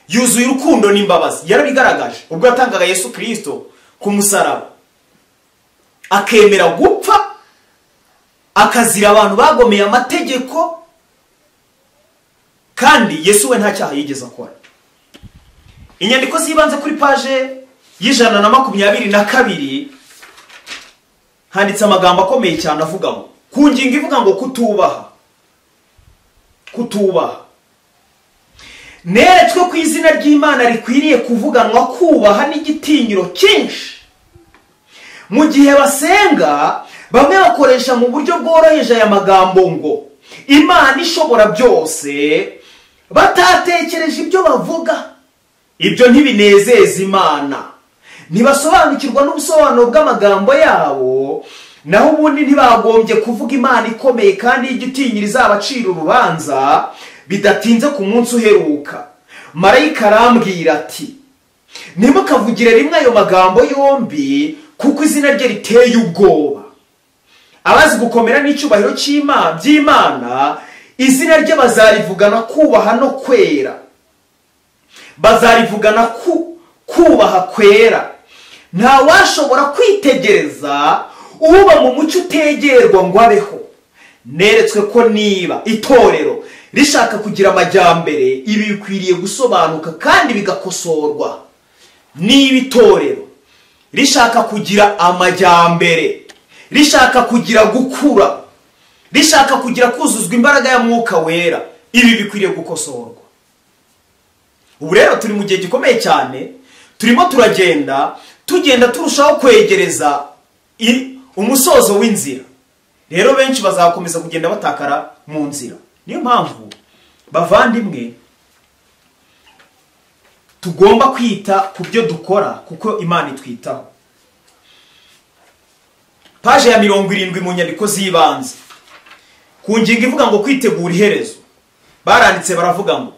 yuzuye urukundo n'imbabazi. Yarabigaragaje ubwo yatangaga Yesu Kristo ku musaraba, akemera gupfa akazira abantu bagomeye amategeko, kandi Yesu we nta cyaha yigeze akora. Inyandiko z'ibanze kuri paje y'122 handitse amagambo akomeye cyane avuga ngo, ku ngingo ivuga ngo kutubaha. Kutubaha. Neretswe ku izina ry'Imana rikwiriye kuvuganwa kubaha n'igitinyiro cyinshi. Mu gihe basenga, bamwe bakoresha mu buryo bworoheje aya magambo ngo Imana ishobora byose, batatekereje ibyo bavuga. Ibyo ntibinezeza Imana. Ntibasobanukirwa n'ubusobanuro bw'amagambo yabo, naho ubundi ntibagombye kuvuga Imana ikomeye kandi y'igitinyiro izabacira urubanza bidatinze ku munsi uheruka. Marayika arambwira ati, ntimukavugire rimwe ayo magambo yombi, kuko izina rye riteye ubwoba. Abazi gukomera n'icyubahiro by'Imana, izina rye bazarivugana kubaha no kwera. Bazarivugana kubaha kwera. Nta washobora kwitegereza uba mu mucyo utegerwa ngo abeho. Neretswe ko niba itorero rishaka kugira amajyambere, ibi bikwiriye gusobanuka kandi bigakosorwa. Niba itorero rishaka kugira amajyambere, rishaka kugira gukura, rishaka kugira kuzuzwa imbaraga ya Mwuka Wera, ibi bikwiriye gukosorwa. Ubu rero turi mu gihe gikomeye cyane, turimo turagenda tugenda turushaho kwegereza umusozo w'inzira. Rero benshi bazakomeza kugenda batakara mu nzira. Niyo mpamvu bavandimwe tugomba kwita ku byo dukora, kuko Imana itwitaho. Paje ya 70 mu nyandiko z'ibanze, ku ngingo ivuga ngo kwitegura iherezo, baranditse baravuga ngo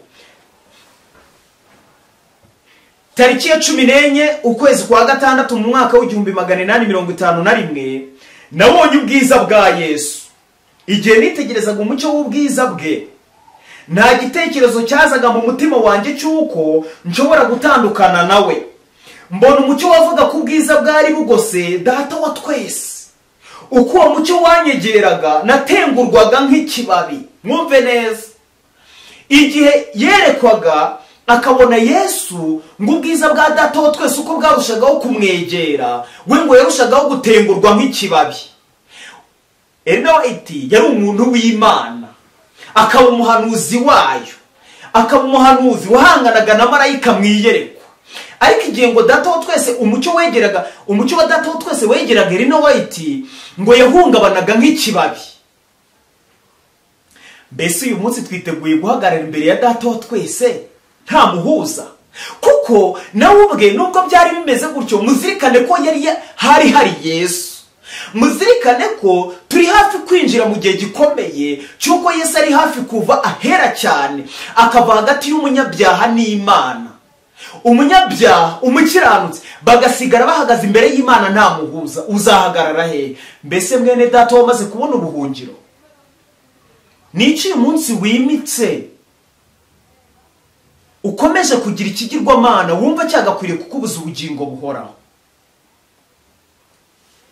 tariki ya 14 ukwezi kwa gatandatu mu mwaka w'1851 nabonye ubwiza bwa Yesu. Igihe nitegerezaga umucyo w'ubwiza bwe, nta gitekerezo cyazaga mu mutima wanjye cy'uko nshobora gutandukana nawe. Mbona umucyo wavuga ko ubwiza bwari bugose Data wa twese. Uko uwo mucyo wanyegeraga, natengurwaga nk'ikibabi. Mwumve neza. Igihe yerekwaga akabona Yesu, ngo ubwiza bwa Data wa twese uko bwarushagaho kumwegera, we ngo yarushagaho gutengurwa nk'ikibabi. Elena White yari umuntu w'Imana, akaba umuhanuzi wayo, akaba umuhanuzi wahanganaga na marayika mwiyerekwa. Ariko igihe ngo Data wa twese umucyo wegeraga, umucyo wa Data wa twese wegeraga Elena White, ngo yahungabanaga nk'ikibabi. Mbese uyu munsi twiteguye guhagarara imbere ya Data wa twese nta muhuza? Kuko nawe ubwe nubwo byari bimeze gutyo, muzirikane ko yari hari Yesu. Muzirikane ko turi hafi kwinjira mu gihe gikomeye cy'uko Yesu ari hafi kuva ahera cyane, akava hagati y'umunyabyaha n'Imana. Umunyabyaha, umukiranutsi bagasigara bahagaze imbere y'Imana nta muhuza. Uzahagarara he? Mbese mwene Data wamaze kubona ubuhungiro? Niki uyu munsi wimitse ukomeje kugira ikigirwamana wumva cyagakwiriye kukubuza ubugingo buhoraho?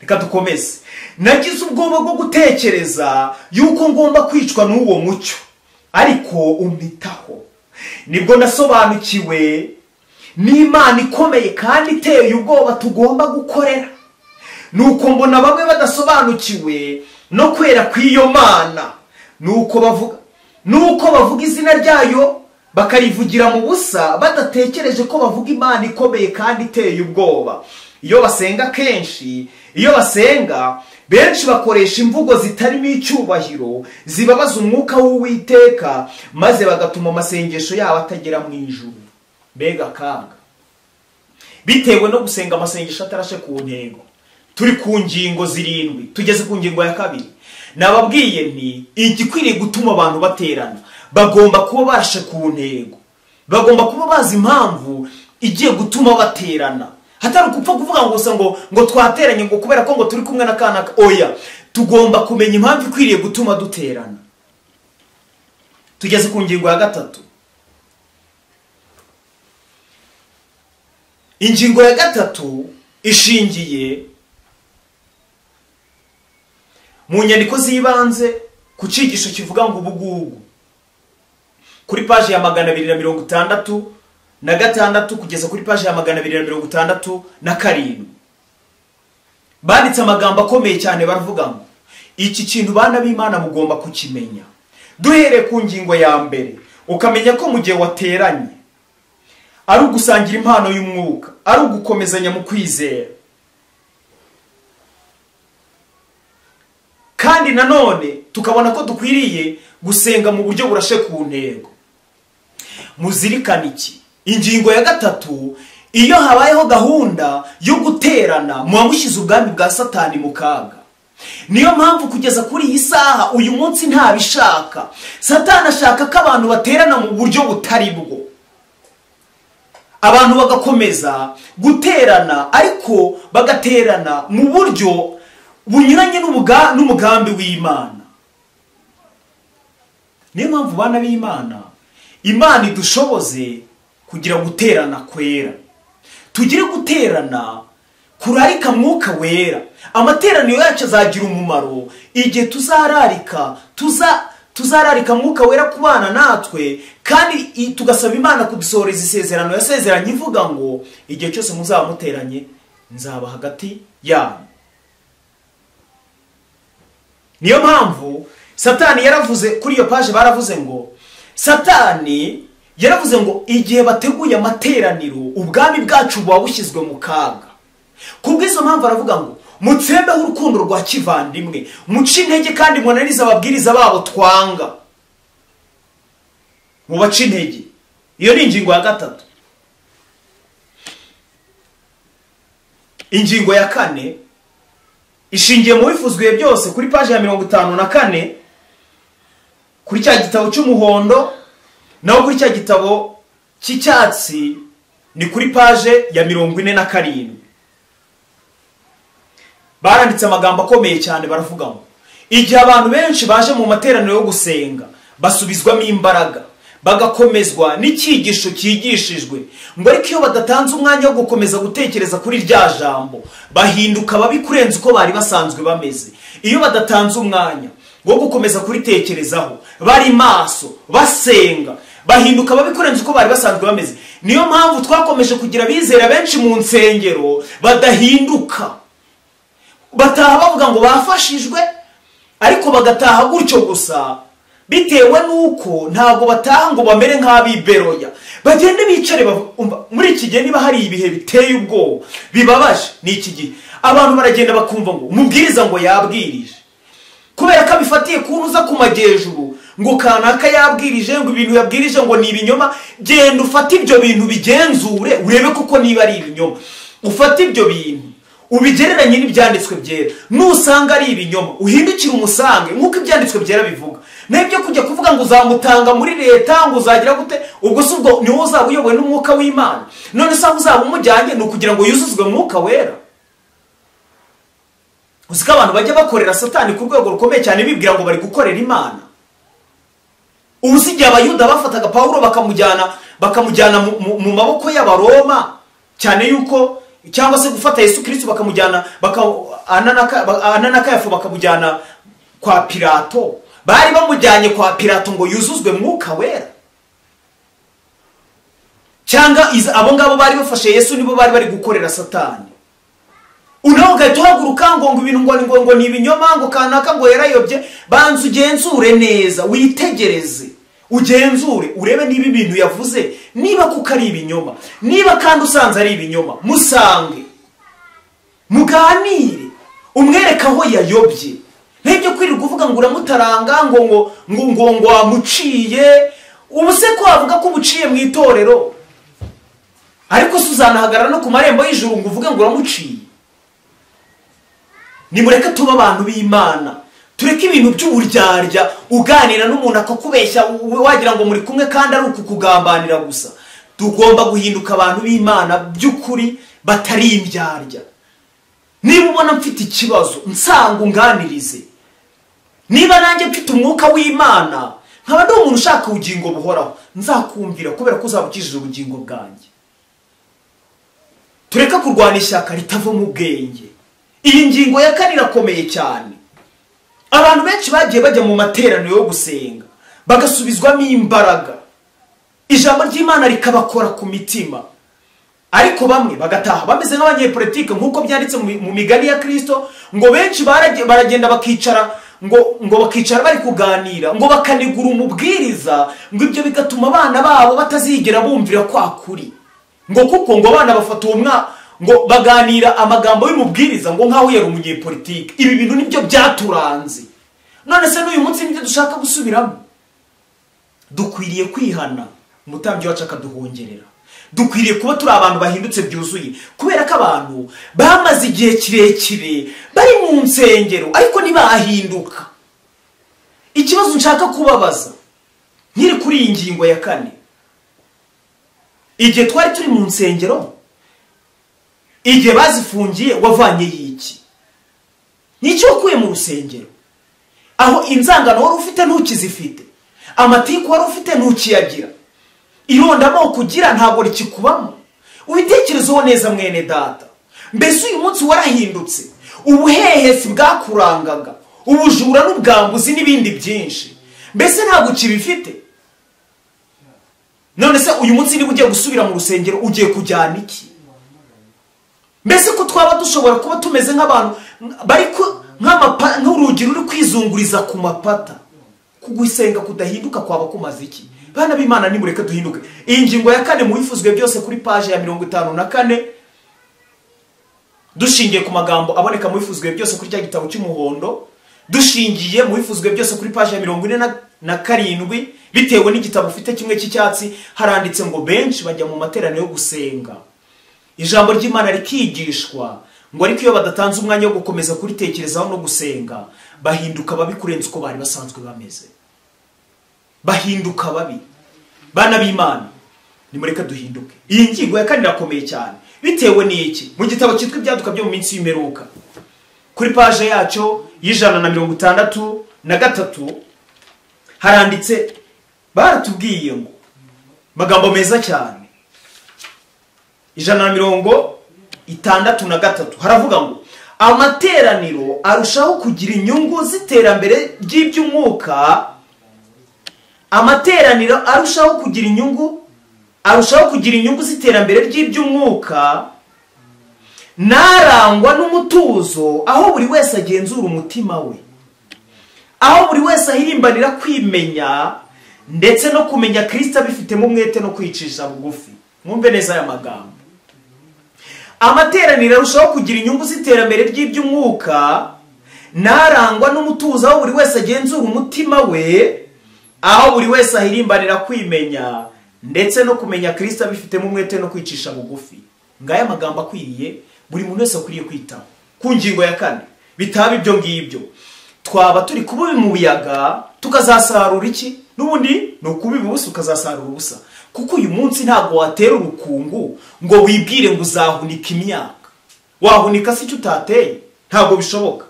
Reka dukomeze. Nagize ubwoba bwo gutekereza yuko ngomba kwicwa n'uwo mucyo, ariko umpitaho. Nibwo nasobanukiwe n'Imana ikomeye kandi iteye ubwoba tugomba gukorera. Nuko mbona bamwe badasobanukiwe no kwera kw'iyo Mana, nuko bavuga izina ryayo bakarivugira mu busa, badatekereje ko bavuga Imana ikomeye kandi iteye ubwoba. Iyo basenga kenshi, iyo basenga benshi bakoresha imvugo zitarimo icyubahiro, zibabaza umwuka w'Uwiteka, maze bagatuma amasengesho yabo atagera mu ijuru. Mbega kaga! Bitewe no gusenga amasengesho atarashe ku ntego. Turi ku ngingo 7, tugeze ku ngingo ya 2. Nababwiye nti igikwiriye gutuma abantu baterana, bagomba kuba barashe ku ntego, bagomba kuba bazi impamvu igiye gutuma baterana. Hatari kupfa kuvuga ngo gusa ngo twateranye ngo kubera ko ngo turi kumwe na kanaka. Oya, tugomba kumenya impamvu ikwiriye gutuma duterana. Tugeze ku ngingo ya 3. Ingingo ya 3 ishingiye Mu nyandiko z'ibanze ku cyigisho kivuga ngo ubugugu, kuri paji ya 266 kugeza kuri paji ya 267, banditse amagambo akomeye cyane, baravuga ngo iki kintu bana b'Imana mugomba kukimenya. Duhere ku ngingo ya mbere, ukamenya ko mu gihe wateranye ari ugusangira impano y'umwuka, ari ugukomezanya mu kwizera. Kandi nanone tukabona ko dukwiriye gusenga mu buryo burashe ku ntego. Muzirikane iki? Ingingo ya gatatu, iyo habayeho gahunda yo guterana muba mushyize ubwami bwa Satani mu kaga. Niyo mpamvu kugeza kuri iyi saha uyu munsi ntabishaka. Satani ashaka ko abantu baterana mu buryo butari bwo, abantu bagakomeza guterana ariko bagaterana mu buryo bunyuranye n'umugambi w'Imana. Niyo mpamvu bana b'Imana, Imana idushoboze kugira guterana kwera, tugire guterana kurarika mwuka wera. Amateraniro yacu azagira umumaro igihe tuzararika tuzararika mwuka wera kubana natwe, kandi tugasaba Imana kudusohoreza isezerano yasezeranye ivuga ngo igihe cyose muzaba muteranye nzaba hagati yanyu. Niyo mpamvu Satani yaravuze kuri iyo paje, baravuze ngo Satani yaravuze ngo igihe bateguye amateraniro ubwami bwacu buba bushyizwe mu kaga. Kubw'izo mpamvu aravuga ngo mutsembeho urukundo rwa kivandimwe, muce intege kandi munanize ababwiriza babo twanga, mubace intege. Iyo ni ingingo ya gatatu. Ingingo ya kane ishingiye mu bifuzwe byose kuri paje ya 54, kuri cya gitabo cy'umuhondo, naho kuri cya gitabo cy'icyatsi ni kuri paje ya 47. Baranditse amagambo akomeye cyane, baravuga ngo igihe abantu benshi baje mu materaniro yo gusenga basubizwamo imbaraga, bagakomezwa n'icyigisho cyigishijwe, ngo ariko iyo badatanze umwanya wo gukomeza gutekereza kuri rya jambo bahinduka babi kurenza uko bari basanzwe bameze. Iyo badatanze umwanya wo gukomeza kuritekerezaho, bari maso basenga, bahinduka babi kurenza uko bari basanzwe bameze. Niyo mpamvu twakomeje kugira abizera benshi mu nsengero badahinduka, bataha bavuga ngo bafashijwe, ariko bagataha gutyo gusa, bitewe nuko ntabwo bataha ngo bamere nk'abiberoya, bagende bicare. Muri iki gihe niba hari ibihe biteye ubwoba bibabaje ni iki gihe, abantu baragenda bakumva ngo umubwiriza ngo yabwirije, kubera ko abifatiye kunuza ku majyejuru ngo kanaka yabwirije, ngo ibintu yabwirije ngo ni ibinyoma. Genda ufate ibyo bintu bigenzure urebe kuko niba ari ibinyoma, ufate ibyo bintu ubigereranye n'ibyanditswe byera, nusanga ari ibinyoma uhindukire umusange nk'uko ibyanditswe byera bivuga. Nibyo kujya kuvuga ngo uzamutanga muri leta ngo uzagira gute, ubwo si ubwo ni wowe uzaba uyobowe n'umwuka w'Imana. None se aho uzaba umujyanye ni ukugira ngo yuzuzwe mwuka wera. Uzi ko abantu bajya bakorera Satani ku rwego rukomeye cyane bibwira ngo bari gukorera Imana. Ubu si igihe Abayuda bafataga Pawulo bakamujyana mu maboko y'Abaroma, cyane yuko cyangwa se gufata Yesu Kristo bakamujyana Ana na Kayafa bakamujyana kwa Pilato. Bari bamujyanye kwa Pilato ngo yuzuzwe mwuka wera. Cyangwa abo ngabo bari bafashe Yesu nibo bari bari gukorera Satani. Unaho ugahita uhaguruka ngo ibintu ngo ni ibinyoma, ngo kanaka ngo yarayobye. Banza ugenzure neza, witegereze, ugenzure urebe niba ibintu yavuze niba kuko ari ibinyoma. Niba kandi usanze ari ibinyoma, musange muganire, umwereke aho yayobye. Ntibyo kwirirwa uvuga ngo uramutaranga ngo ngo ngo ngo ngo wamuciye. Ubu se ko wavuga ko umuciye mu itorero, ariko se uzanahagarara no ku marembo y'ijuru ngo uvuge ngo uramuciye? Nimureke tuba abantu b'Imana, tureke ibintu by'uburyarya. Uganira n'umuntu akakubeshya wagira ngo muri kumwe kandi ari ukukugambanira gusa. Tugomba guhinduka abantu b'Imana by'ukuri, batari imbyarya. Niba ubona mfite ikibazo nsanga unganirize. Niba nanjye mfite umwuka w'Imana nkaba ndi umuntu ushaka ubugingo buhoraho, nzakumvira kubera ko uzaba ukijije ubugingo bwanjye. Tureke kurwana ishyaka ritava mu bwenge. Iyi ngingo ya kane irakomeye cyane. Abantu benshi bagiye bajya mu materaniro yo gusenga bagasubizwamo imbaraga, ijambo ry'Imana rikabakora ku mitima, ariko bamwe bagataha bameze nk'abanyepolitike nk'uko byanditse mu migani ya Kristo, ngo benshi baragenda bakicara ngo bakicara bari kuganira, ngo bakanigura umubwiriza, ngo ibyo bigatuma abana babo batazigera bumvira kwa kuri, ngo kuko ngo abana bafata uwo ngo baganira amagambo y'umubwiriza ngo nkaho yari umunyepolitike. Ibi bintu nibyo byaturanze. None se n'uyu munsi nibyo dushaka gusubiramo? Dukwiriye kwihana, umutambyi wacu akaduhongerera. Dukwiriye kuba turi abantu bahindutse byuzuye, kubera ko abantu bamaze igihe kirekire bari mu nsengero ariko ntibahinduka. Ikibazo nshaka kubabaza nkiri kuri iyi ngingo ya kane, igihe twari turi mu nsengero, igihe bazifungiye, wavanye y'iki? N'icyo wakuye mu rusengero? Aho inzangano wari ufite ntukizifite, amatiku wari ufite ntukiyagira, irondamoko ugira ntabwo rikikubamo. Ubitekerezeho neza mwene data. Mbese uyu munsi warahindutse? Ubuhehesi bwakurangaga, ubujura n'ubwambuzi n'ibindi byinshi, mbese ntabwo ukibifite? None se uyu munsi niba ugiye gusubira mu rusengero ugiye kujyana iki? Mbese ko twaba dushobora kuba tumeze nk'abantu bari nk'urugi ruri kwizunguriza ku mapata, kugusenga kudahinduka kwaba kumaze iki? Bana b'Imana, nimureke duhinduke. Iyi ngingo ya kane mu bifuzwe byose kuri page ya 54, dushingiye ku magambo aboneka mu bifuzwe byose kuri cya gitabo cy'umuhondo, dushingiye mu bifuzwe byose kuri page ya 47, bitewe n'igitabo ufite kimwe cy'icyatsi, haranditse ngo benshi bajya mu materaniro yo gusenga, ijambo ry'Imana rikigishwa, ngo ariko iyo badatanze umwanya wo gukomeza kuritekerezaho no gusenga, bahinduka babi kurenza uko bari basanzwe bameze. Bahinduka babi. Bana b'Imana, nimureke duhinduke. Iyi ngingo ya kane irakomeye cyane. Bitewe n'iki? Mu gitabo cyitwa Ibyaduka byo mu minsi y'imperuka, kuri page yacyo y'163 haranditse, baratubwiye ngo magambo meza cyane, 163 haravuga ngo amateraniro arushaho kugira inyungu z'iterambere ry'iby'umwuka. Amateraniro arushaho kugira inyungu z'iterambere ry'iby'umwuka narangwa n'umutuzo, aho buri wese agenzura umutima we, aho buri wese ahirimbanira kwimenya ndetse no kumenya Kristo abifitemo umwete no kwicisha bugufi. Mwumve neza aya magambo. Amateraniro arushaho kugira inyungu z'iterambere ry'iby'umwuka narangwa n'umutuzo, aho buri wese agenzura umutima we, aho buri wese ahirimbanira kwimenya ndetse no kumenya Kristo abifitemo umwete no kwicisha bugufi. Ngaya magambo akwiriye buri muntu wese akwiriye kwitaho. Ku ngingo ya kane, bitaba ibyo ngibyo twaba turi kuba mu buyaga tukazasarura iki? N'ubundi ni ukubiba ubusa ukazasarura ubusa. Kuko uyu munsi ntabwo watera urukungu ngo wibwire ngo uzahunika imyaka. Wahunika se icyo utateye? Ntabwo bishoboka.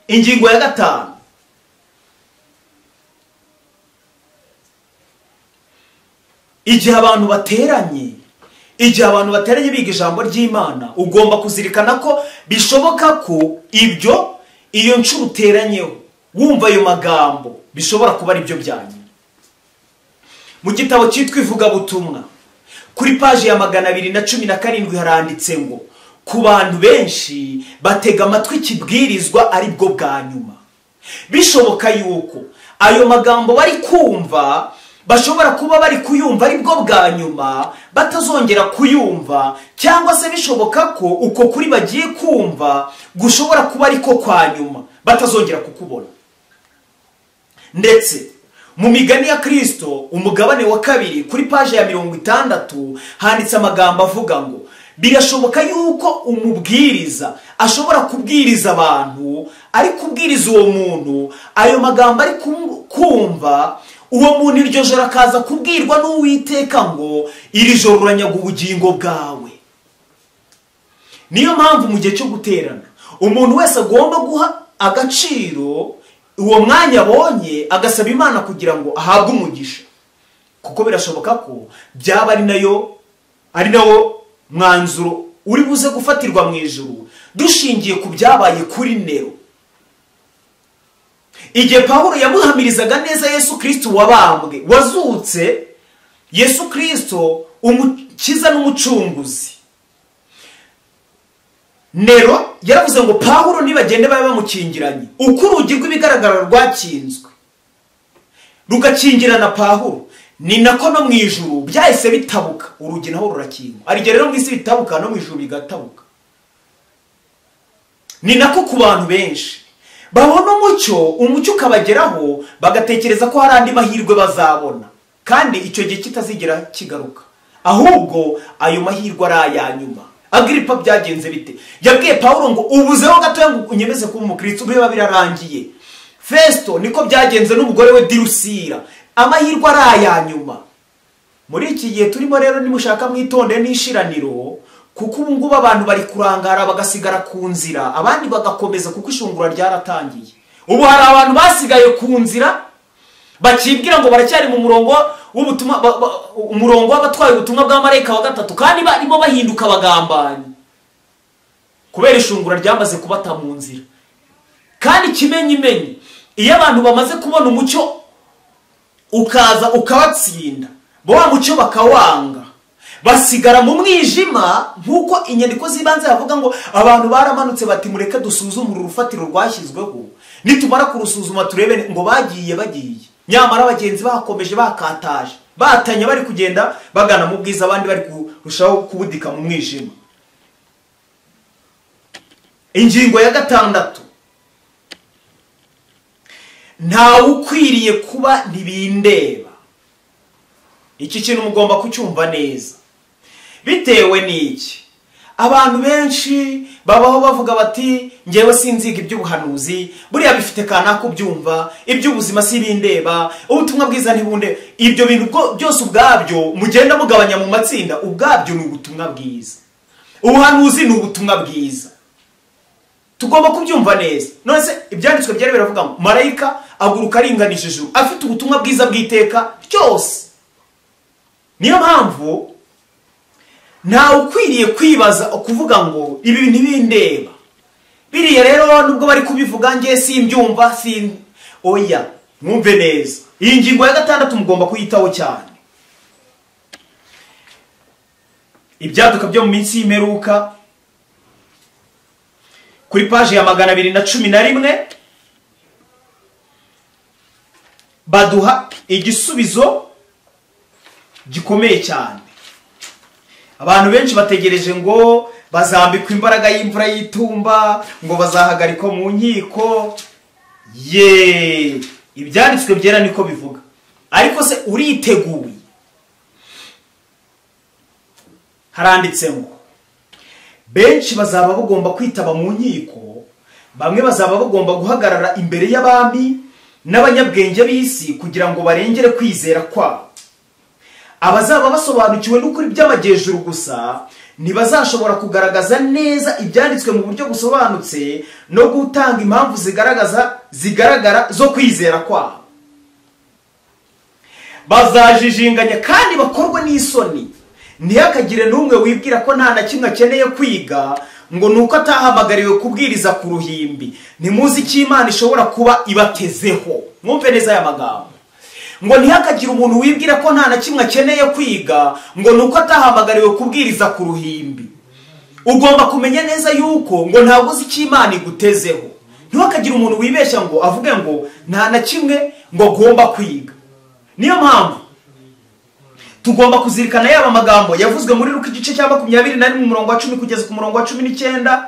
Ingingo ya gatanu, igihe abantu bateranye biga ijambo ry'Imana, ugomba kuzirikana ko bishoboka ko ibyo iyo nshuro uteranyeho wumva ayo magambo bishobora kuba ari byo byanyu. Mu gitabo cyitwa Ivugabutumwa kuri page ya 217 haranditse ngo ku bantu benshi batega amatwi ikibwirizwa ari bwo bwa nyuma. Bishoboka yuko ayo magambo bari kumva bashobora kuba bari kuyumva ari bwo bwa nyuma, batazongera kuyumva, cyangwa se bishoboka ko uko kuri bagiye kumva gushobora kuba ariko kwa nyuma, batazongera kukubona. Ndetse mu migani ya Kristo umugabane wa 2 kuri page ya 60 handitse amagambo avuga ngo birashoboka yuko umubwiriza ashobora kubwiriza abantu, ari kubwiriza uwo muntu ayo magambo ari kumva, uwo muntu iryo joro akaza kubwirwa n'Uwiteka ngo iri joro uranyaga ubugingo bwawe. Niyo mpamvu mu gihe cyo guterana umuntu wese agomba guha agaciro uwo mwanya abonye, agasaba Imana kugira ngo ahabwe umugisha, kuko birashoboka ko byaba ari nawo mwanzuro uri buze gufatirwa mu ijuru dushingiye ku byabaye kuri Nero. Igihe Pawulo yamuhamirizaga neza Yesu Kristo wabambwe, wazutse, Yesu Kristo umukiza n'umucunguzi, Nero yaravuze ngo Pawulo nibagende babe bamukingiranye. Uko urugi rw'ibigaragara rwakinzwe rugakingirana Pawulo, ni nako no mu ijuru byahise bitabuka, urugi naho rurakingwa. Hari igihe rero mu isi bitabuka, no mu ijuru bigatabuka. Ni nako ku bantu benshi babona umucyo, umucyo ukabageraho, bagatekereza ko hari andi mahirwe bazabona, kandi icyo gihe kitazigera kigaruka, ahubwo ayo mahirwe ari aya nyuma. Agiripa byagenze bite? Yabwiye Pawulo ngo ubuzeho gatoya ngo unyemeze kuba umukristo, biba birarangiye. Festo niko byagenze n'umugore we Dirusira, amahirwe ari aya nyuma. Muri iki gihe turimo rero, nimushaka mwitonde n'ishiraniro, kuko ubu ngubu abantu bari kurangara bagasigara ku nzira, abandi bagakomeza kuko ishungura ryaratangiye. Ubu hari abantu basigaye ku nzira bakibwira ngo baracyari mu murongo w'ubutumwa, umurongo w'abatwaye ubutumwa bwa marayika wa gatatu, kandi barimo bahinduka abagambanyi kubera ishungura ryamaze kubata mu nzira. Kandi ikimenyimenyi, iyo abantu bamaze kubona umucyo ukaza ukabatsinda, bo wa mucyo bakawanga, basigara mu mwijima. Nk'uko inyandiko z'ibanze bavuga ngo abantu baramanutse bati mureke dusuzume uru rufatiro rwashyizweho, nitumara kurusuzuma turebe ngo bagiye bagiye. Nyamara abagenzi bakomeje bakataje, batanye, bari kugenda bagana mu bwiza, abandi bari kurushaho kubudika mu mwijima. Ingingo ya gatandatu, ntawe ukwiriye kuba ntibindeba. Iki kintu mugomba kucyumva neza. Bitewe n'iki? Abantu benshi babaho bavuga bati ngewe sinziga iby'ubuhanuzi, buriya bifite kanaka kubyumva, iby'ubuzima sibindeba, ubutumwa bwiza ntibunde. Ibyo bintu byose ubwabyo mugenda mugabanya mu matsinda, ubwabyo ni ubutumwa bwiza. Ubuhanuzi ni ubutumwa bwiza, tugomba kubyumva neza. None se ibyanditswe byari biravuga ngo marayika aguruka aringanije ijuru afite ubutumwa bwiza bw'iteka ryose. Niyo mpamvu ntawe ukwiriye kwibaza kuvuga ngo ibi ntibindeba, biriya rero nubwo bari kubivuga nge simbyumva, oya. Mwumve neza iyi ngingo ya gatandatu mugomba kuyitaho cyane. Ibyaduka byo mu minsi y'imperuka, kuri paji ya 211, baduha igisubizo gikomeye cyane. Abantu benshi bategereje ngo bazambikwa imbaraga y'imvura y'itumba, ngo bazahagarikwa mu nkiko. Ye, ibyanditswe byera niko bivuga. Ariko se uriteguye? Haranditse ngo benshi bazaba bagomba kwitaba mu nkiko, bamwe bazaba bagomba guhagarara imbere y'abami n'abanyabwenge b'isi kugira ngo barengere kwizera kwabo. Abazaba basobanukiwe n'ukuri by'amajyejuru gusa ntibazashobora kugaragaza neza ibyanditswe mu buryo busobanutse no gutanga impamvu zigaragara zo kwizera kwabo. Bazajijinganya kandi bakorwe n'isoni. Ntihakagire n'umwe wibwira ko nta na kimwe akeneye kwiga ngo nuko atahamagariwe kubwiriza ku ruhimbi. Ntimuzi icyo Imana ishobora kuba ibatezeho. Mwumve neza aya magambo. Ngo ntihakagire umuntu wibwira ko nta na kimwe akeneye kwiga ngo nuko atahamagariwe kubwiriza ku ruhimbi. Ugomba kumenya neza yuko ngo ntabwo uzi icyo Imana igutezeho. Ntihakagire umuntu wibeshya ngo avuge ngo nta na kimwe ngo agomba kwiga. Niyo mpamvu tugomba kuzirikana yaba magambo yavuzwe muri Luka igice cya 21 mu murongo wa 10 kugeza ku murongo wa 19,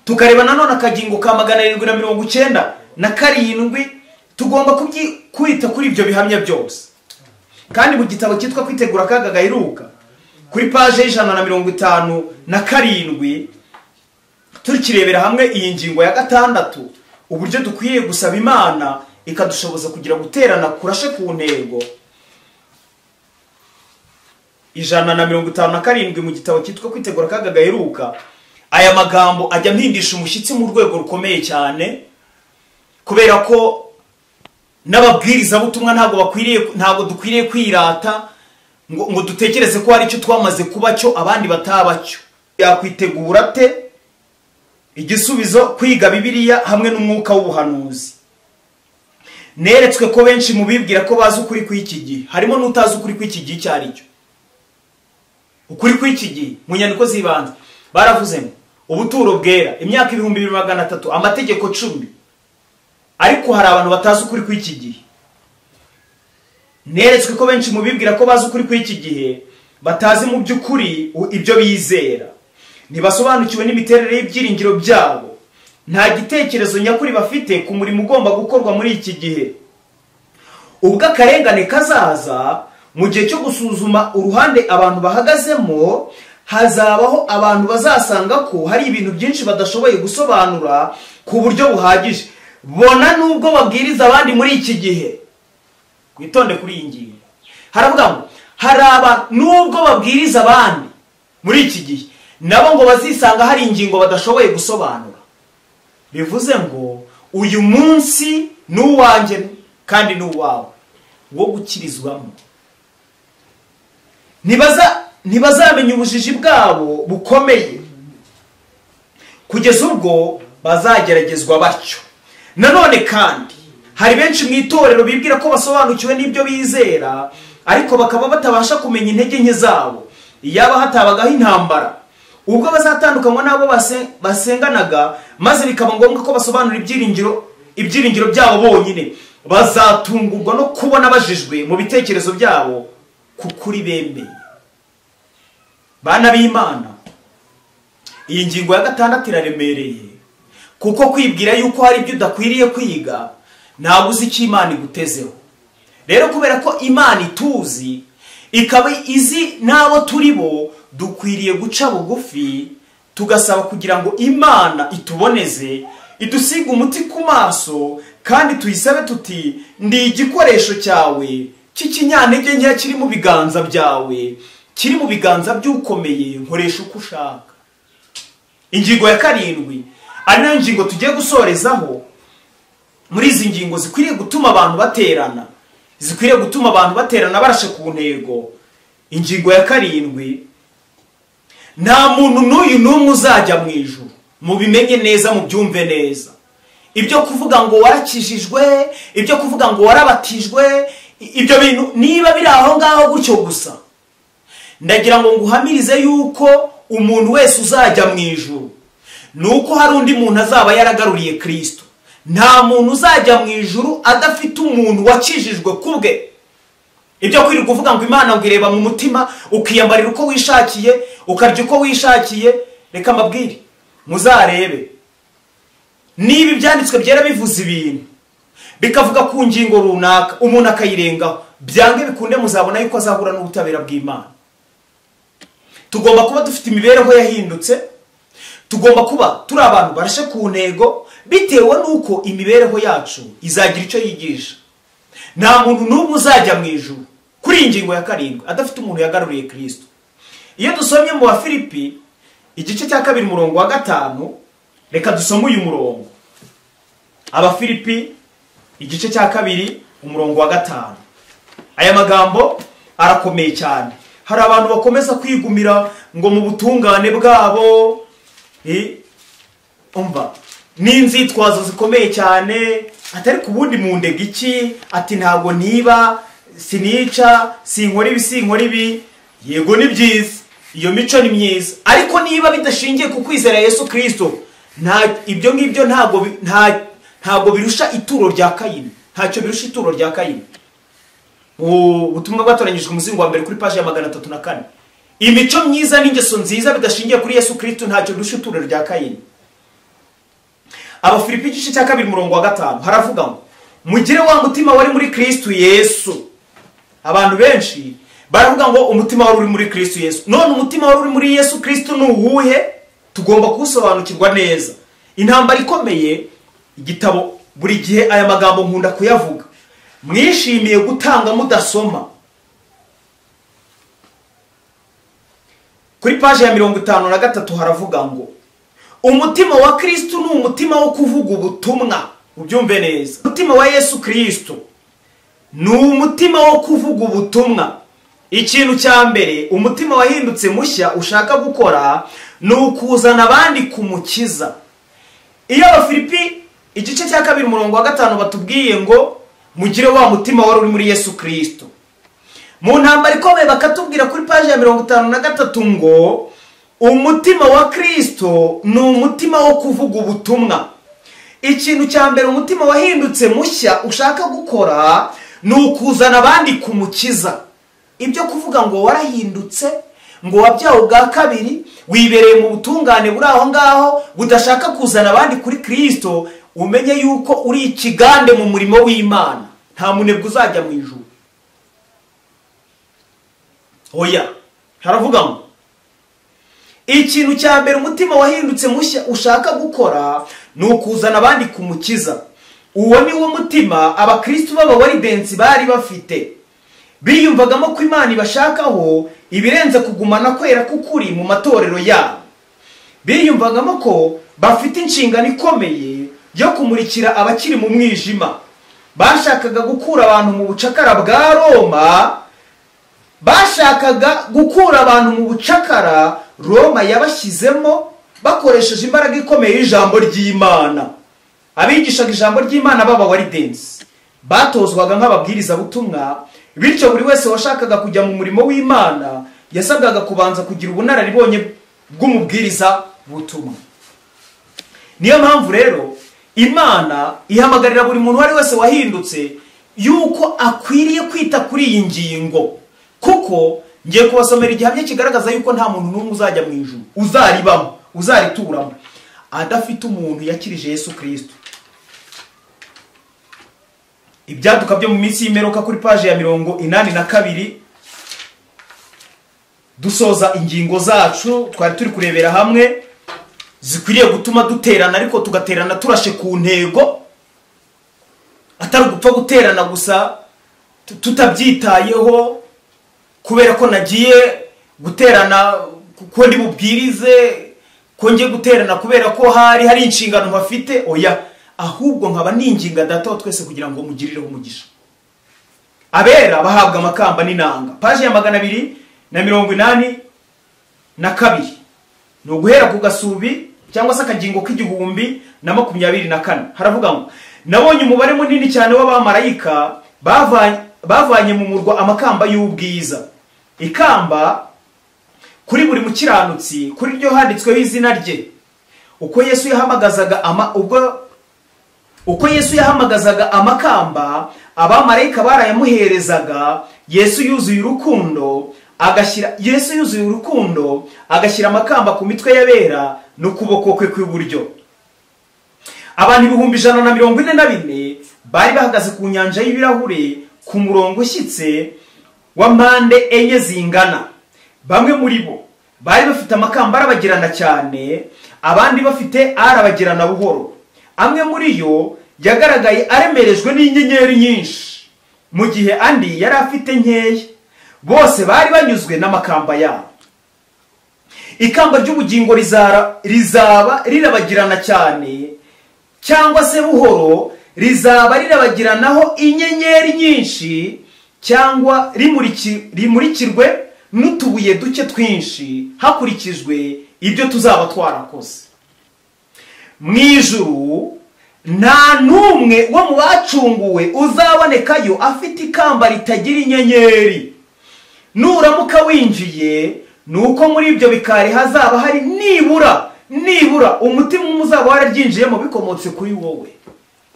tukareba nanone akagingo ka 797. Tugomba kwita kuri ibyo bihamya byose. Kandi mu gitabo cyitwa Kwitegura akaga gaheruka, kuri page 157, tukirebera hamwe iyi ngingo ya gatandatu, uburyo dukwiye gusaba Imana ikadushoboza kugira guterana kurashe ku ntego. 157 mu gitabo cyitwa Kwitegura akaga gaheruka, aya magambo ajya mpindisha umushyitsi mu rwego rukomeye cyane, kubera ko n'ababwiriza butumwa ntabwo dukwiriye kwirata ngo dutekereze ko hari icyo twamaze kuba cyo abandi batabacyo. Yakwitegura te? Igisubizo: kwiga Bibiliya hamwe n'umwuka w'ubuhanuzi. Neretswe ko benshi mu bibwira ko bazi ukuri kw'iki gihe, harimo n'utazi ukuri kw'iki gihe icyo ari cyo. Ukuri kw'iki gihe mu nyandiko z'ibanze baravuze ngo ubuturo bwera imyaka 2300, amategeko 10. Ariko hari abantu batazi ukuri kw'iki gihe. Neretswe ko benshi mu bibwira ko bazi ukuri kw'iki gihe batazi mu by'ukuri ibyo bizera. Ntibasobanukiwe n'imiterere y'ibyiringiro byabo. Nta gitekerezo nyakuri bafite ku murimo ugomba gukorwa muri iki gihe. Ubwo akarengane kazaza, mu gihe cyo gusuzuma uruhande abantu bahagazemo, hazabaho abantu bazasanga ko hari ibintu byinshi badashoboye gusobanura ku buryo buhagije. Bona nubwo babwiriza abandi muri iki gihe. Witonde kuri iyi ngingo. Haravuga ngo hari abantu nubwo babwiriza abandi muri iki gihe, nabo ngo bazisanga hari ingingo badashoboye gusobanura. Bivuze ngo uyu munsi n'uwanjye kandi n'uwawe wo gukirizwamo. Ntibazamenya ubujiji bwabo bukomeye kugeza ubwo bazageragezwa batyo. Nanone kandi hari benshi mu itorero bibwira ko basobanukiwe n'ibyo bizera, ariko bakaba batabasha kumenya intege nke zabo. Iyaba hatabagaho intambara, ubwo bazatandukanywa n'abo basenganaga, maze bikaba ngombwa ko basobanura ibyiringiro byabo bonyine, bazatungurwa no kubona bajijwe mu bitekerezo byabo kukuri bemeye. Bana b'Imana, iyi ngingo ya 6 iraremereye, kuko kwibwira yuko hari ibyo udakwiriye kwiga ntabwo uzi icyo Imana igutezeho. Rero kubera ko Imana ituzi, ikaba izi n'abo turi bo, dukwiriye guca bugufi tugasaba kugira ngo Imana ituboneze, idusiga umuti ku maso, kandi tuyisabe tuti ndi igikoresho cyawe cy'ikinyantege nkeya kiri mu biganza byawe, kiri mu biganza by'ukomeye, nkoresha uko ushaka. Ingingo ya 7 ari nayo ngingo tugiye gusorezaho. Muri izi ngingo zikwiriye gutuma abantu baterana, zikwiriye gutuma abantu baterana barashe ku ntego. Ingingo ya 7, nta muntu n'uyu n'umwe uzajya mu ijuru. Mubimenye neza, mubyumve neza. Ibyo kuvuga ngo warakijijwe, ibyo kuvuga ngo warabatijwe, ibyo bintu niba biri aho ngaho gutyo gusa, ndagira ngo nguhamirize yuko umuntu wese uzajya mu ijuru nuko hari undi muntu azaba yaragaruriye Kristo. Nta muntu uzajya mu ijuru adafite umuntu wakijijwe kubwe. Ibyo kwirirwa uvuga ngo Imana ngo ireba mu mutima, ukiyambarira uko wishakiye, ukarya uko wishakiye, reka mbabwire muzarebe niba ibyanditswe byera bivuze ibintu bikavuga ku ngingo runaka, umuntu akayirengaho, byange bikunde muzabona yuko azahura n'ubutabera bw'Imana. Tugomba kuba dufite imibereho yahindutse, tugomba kuba turi abantu barashe ku ntego, bitewe n'uko imibereho yacu izagira icyo yigisha. Nta muntu n'umwe uzajya mu ijuru kuri iyi ngingo ya 7 adafite umuntu yagaruriye Kristo. Iyo dusomye mu Bafilipi igice cya 2 umurongo wa 5, reka dusome uyu murongo. Abafilipi igice cya 2 umurongo wa 5. Aya magambo arakomeye cyane. Hari abantu bakomeza kwigumira ngo mu butungane bwabo, umva n'inzitwazo zikomeye cyane, atari kubundi mu ndega iki, ati ntago niba sinica, sinkora ibi, sinkora ibi. Yego ni byiza, iyo mico ni myiza, ariko niba bidashingiye ku kwizera Yesu Kristo, nta ibyo ngibyo ntago birusha ituro rya Kayini. Ntacyo birusha ituro rya Kayini. Ubutumwa bwatoranyijwe umuzingo wa mbere kuri page ya 304. Imico myiza n'ingeso nziza bidashingiye kuri Yesu Kristo ntacyo birusha ituro rya Kayini. Abafilipi igice cya 2 umurongo wa 5 haravuga ngo mugire wa mutima wari muri Kristo Yesu. Abantu benshi baravuga ngo umutima wari uri muri Kristo Yesu. None umutima wari uri muri Yesu Kristo ni uwuhe? Tugomba kuwusobanukirwa neza. Intambara ikomeye, igitabo buri gihe aya magambo nkunda kuyavuga. Mwishimiye gutanga mudasoma. Kuri page ya 53 haravuga ngo umutima wa Kristo ni umutima wo kuvuga ubutumwa. Ubyumve neza. Umutima wa Yesu Kristo ni umutima wo kuvuga ubutumwa. Ikintu cya mbere umutima wahindutse mushya ushaka gukora ni ukuzana abandi kumukiza. Iyo Abafilipi igice cya 2 umurongo wa 5 batubwiye ngo Mugire wa mutima wari uri muri Yesu Kristo. Mu ntambara ikomeye bakatubwira kuri paji ya 53 ngo umutima wa Kristo ni umutima wo kuvuga ubutumwa. Ikintu cya mbere umutima wahindutse mushya ushaka gukora ni ukuzana abandi kumukiza. Ibyo kuvuga ngo warahindutse, ngo wabyawe ubwa kabiri, wibereye mu butungane buri aho ngaho, budashaka kuzana abandi kuri Kristo, umenye yuko uri ikigande mu murimo w'Imana. Nta munebwe uzajya mu ijuru. Oya, haravuga ngo ikintu cya mbere umutima wahindutse mushya ushaka gukora ni ukuzana abandi kumukiza. Uwo ni wo mutima abakristo b'abawaridensi bari bafite. Biyumvagamo ko Imana ibashakaho ibirenze kugumana kwera k'ukuri mu matorero yabo. Biyumvagamo ko bafite inshingano ikomeye yo kumurikira abakiri mu mwijima. Bashakaga gukura abantu mu bucakara bwa Roma, bashakaga gukura abantu mu bucakara Roma yabashyizemo bakoresheje imbaraga ikomeye y'ijambo ry'Imana. Abigishaga ijambo ry'Imana b'abawaridensi batozwaga nk'ababwiriza butumwa, bityo buri wese washakaga kujya mu murimo w'Imana yasabwaga kubanza kugira ubunararibonye bw'umubwiriza butumwa. Niyo mpamvu rero Imana ihamagarira buri muntu wari wese wahindutse yuko akwiriye kwita kuri iyi ngingo, kuko ngiye kubasomera igihamya kigaragaza yuko nta muntu n'umwe uzajya mu ijuru, uzaribamo, uzarituramo adafite umuntu yakirije Yesu Kristo. Ibyaduka byo mu minsi y'imperuka kuri paje ya 82, dusoza ingingo zacu twari turi kurebera hamwe zikwiriye gutuma duterana, ariko tugaterana turashe ku ntego, atari gupfa guterana gusa tutabyitayeho kubera ko nagiye guterana kuko ndi bubwirize, ko ngiye guterana kubera ko hari inshingano mpafite. Oya, ahubwo nkaba ninginga Data wa twese kugira ngo mugirireho umugisha. Abera bahabwa amakamba n'inanga. Paji ya 282 ni uguhera ku gasubi cyangwa se akagingo k'1024. Haravuga ngo nabonye umubare munini cyane w'abamarayika bavanye mu murwa amakamba y'ubwiza. Ikamba kuri buri mukiranutsi, kuri ryo handitsweho izina rye. Uko Yesu yahamagazaga uko Yesu yahamagazaga amakamba, abamarayika barayamuherezaga. Yesu yuzuye urukundo agashyira amakamba ku mitwe y'abera n'ukuboko kwe kw'iburyo. Abantu 144,000 bari bahagaze ku nyanja y'ibirahure ku murongo ushyitse wa mpande enye zingana. Bamwe muri bo bari bafite amakamba arabagirana cyane, abandi bafite arabagirana buhoro. Amwe muri yo yagaragaye aremerejwe n'inyenyeri nyinshi, mu gihe andi yari afite nkeya. Bose bari banyuzwe n'amakamba yabo. Ikamba ry'ubugingo rizaba rirabagirana cyane cyangwa se buhoro, rizaba rirabagiranaho inyenyeri nyinshi cyangwa rimurikirwe n'utubuye duke twinshi, hakurikijwe ibyo tuzaba twarakoze. Mu ijuru nta n'umwe wo mu bacunguwe uzabonekayo afite ikamba ritagira inyenyeri. Nuramuka winjiye, nuko muri ibyo bikari hazaba hari nibura umutima umwe uzaba wararyinjiyemo bikomotse kuri wowe.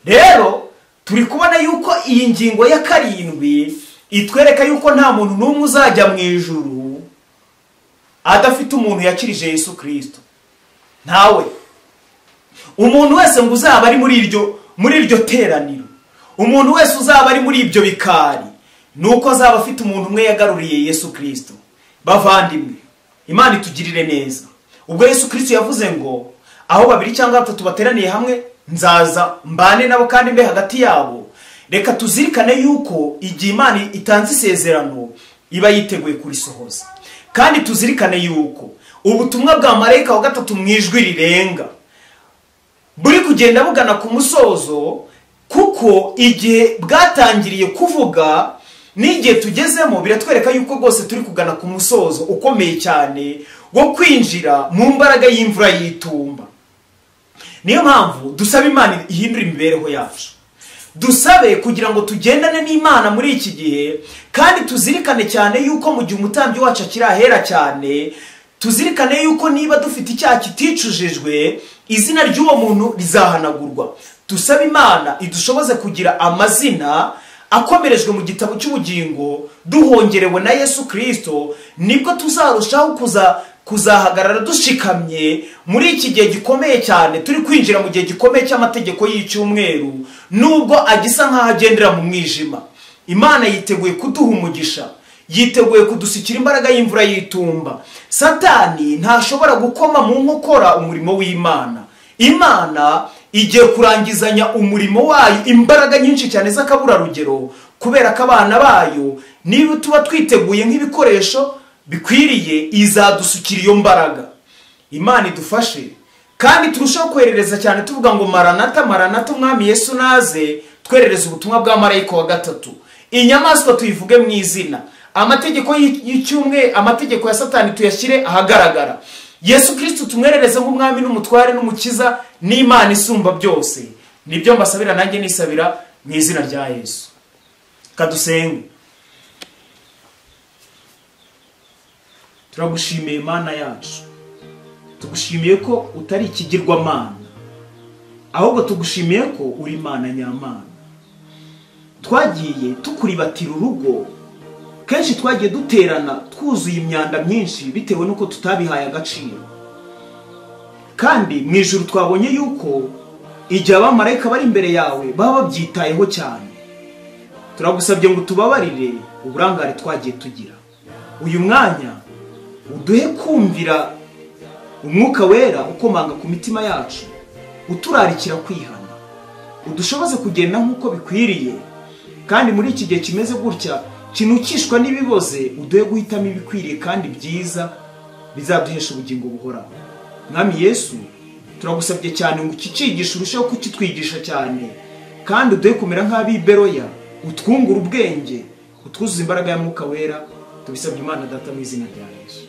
Rero turi kubona yuko iyi ngingo ya 7 itwereka yuko nta muntu n'umwe uzajya mu ijuru adafite umuntu yakirije Yesu Kristo. Ntawe. Umuntu wese ngo uzaba ari muri iryo teraniro, umuntu wese uzaba ari muri ibyo bikari, nuko azaba afite umuntu umwe yagaruriye Yesu Kristo. Bavandimwe, Imana itugirire neza. Ubwo Yesu Kristo yavuze ngo aho babiri cyangwa batatu bateraniye hamwe nzaza mbane nabo kandi mbe hagati yabo. Reka tuzirikane yuko igihe Imana itanze isezerano iba yiteguye kurisohoza. Kandi tuzirikane yuko ubutumwa bwa marayika wa gatatu mu ijwi rirenga buri kugenda bugana ku musozo, kuko igihe bwatangiriye kuvuga n'igihe tugezemo biratwereka yuko rwose turi kugana ku musozo ukomeye cyane wo kwinjira mu mbaraga y'imvura y'itumba. Niyo mpamvu dusaba Imana ihindura imibereho yacu. Dusabe kugira ngo tugendane n'Imana muri iki gihe, kandi tuzirikane cyane yuko mu gihe umutambyi wacu akiri ahera cyane, tuzirikane yuko niba dufite icyaha kiticujijwe, izina ry'uwo muntu rizahanagurwa. Dusabe Imana idushoboze kugira amazina akomerejwe mu gitabo cy'ubugingo, duhongerewe na Yesu Kristo, nibwo tuzarushaho kuzahagarara dushikamye muri iki gihe gikomeye cyane. Turi kwinjira mu gihe gikomeye cy'amategeko y'icyumweru, nubwo agisa nk'aho agendera mu mwijima. Imana yiteguye kuduha umugisha, yiteguye kudusukira imbaraga y'imvura y'itumba. Satani ntashobora gukoma mu nkokora umurimo w'Imana. Imana igiye kurangizanya umurimo wayo imbaraga nyinshi cyane z'akaburarugero, kubera ko abana bayo niba tuba twiteguye nk'ibikoresho bikwiriye, izadusukira iyo mbaraga. Imana idufashe kandi turushaho kwerereza cyane tuvuga ngo maranata maranata, umwami Yesu naze. Twerereza ubutumwa bwa marayika wa gatatu. Inyamaswa tuyivuge mu izina, amategeko y'icyumwe, amategeko ya Satani tuyashyire ahagaragara. Yesu Kristo tumwerereze nk'umwami n'umutware n'umukiza n'Imana isumba byose. Nibyo mbasabira nanjye nisabira mu izina rya Yesu. Kadusenge. Turagushimiye Mana yacu, tugushimiye ko utari ikigirwamana, ahubwo tugushimiye ko uri Imana nyamana. Twagiye tukuribatira urugo kenshi, twagiye duterana twuzuye imyanda myinshi bitewe n'uko tutabihaye agaciro. Kandi mu ijuru twabonye yuko igihe abamarayika bari imbere yawe baba babyitayeho cyane. Turagusabye ngo tubabarire uburangare twagiye tugira. Uyu mwanya uduhe kumvira umwuka wera ukomanga ku mitima yacu, uturarikira kwihana, udushoboze kugenda nk'uko bikwiriye. Kandi muri iki gihe kimeze gutya kinukishwa n'ibiboze, uduhe guhitamo ibikwiriye kandi byiza bizaduhesha ubugingo buhoraho. Mwami Yesu, turagusabye cyane ngo ukicigishe, urusheho kukitwigisha cyane, kandi uduhe kumera nk'ab'iberoya, utwungure ubwenge, utwuzuze imbaraga ya Mwuka Wera. Tubisabye Imana Data mu izina rya Yesu.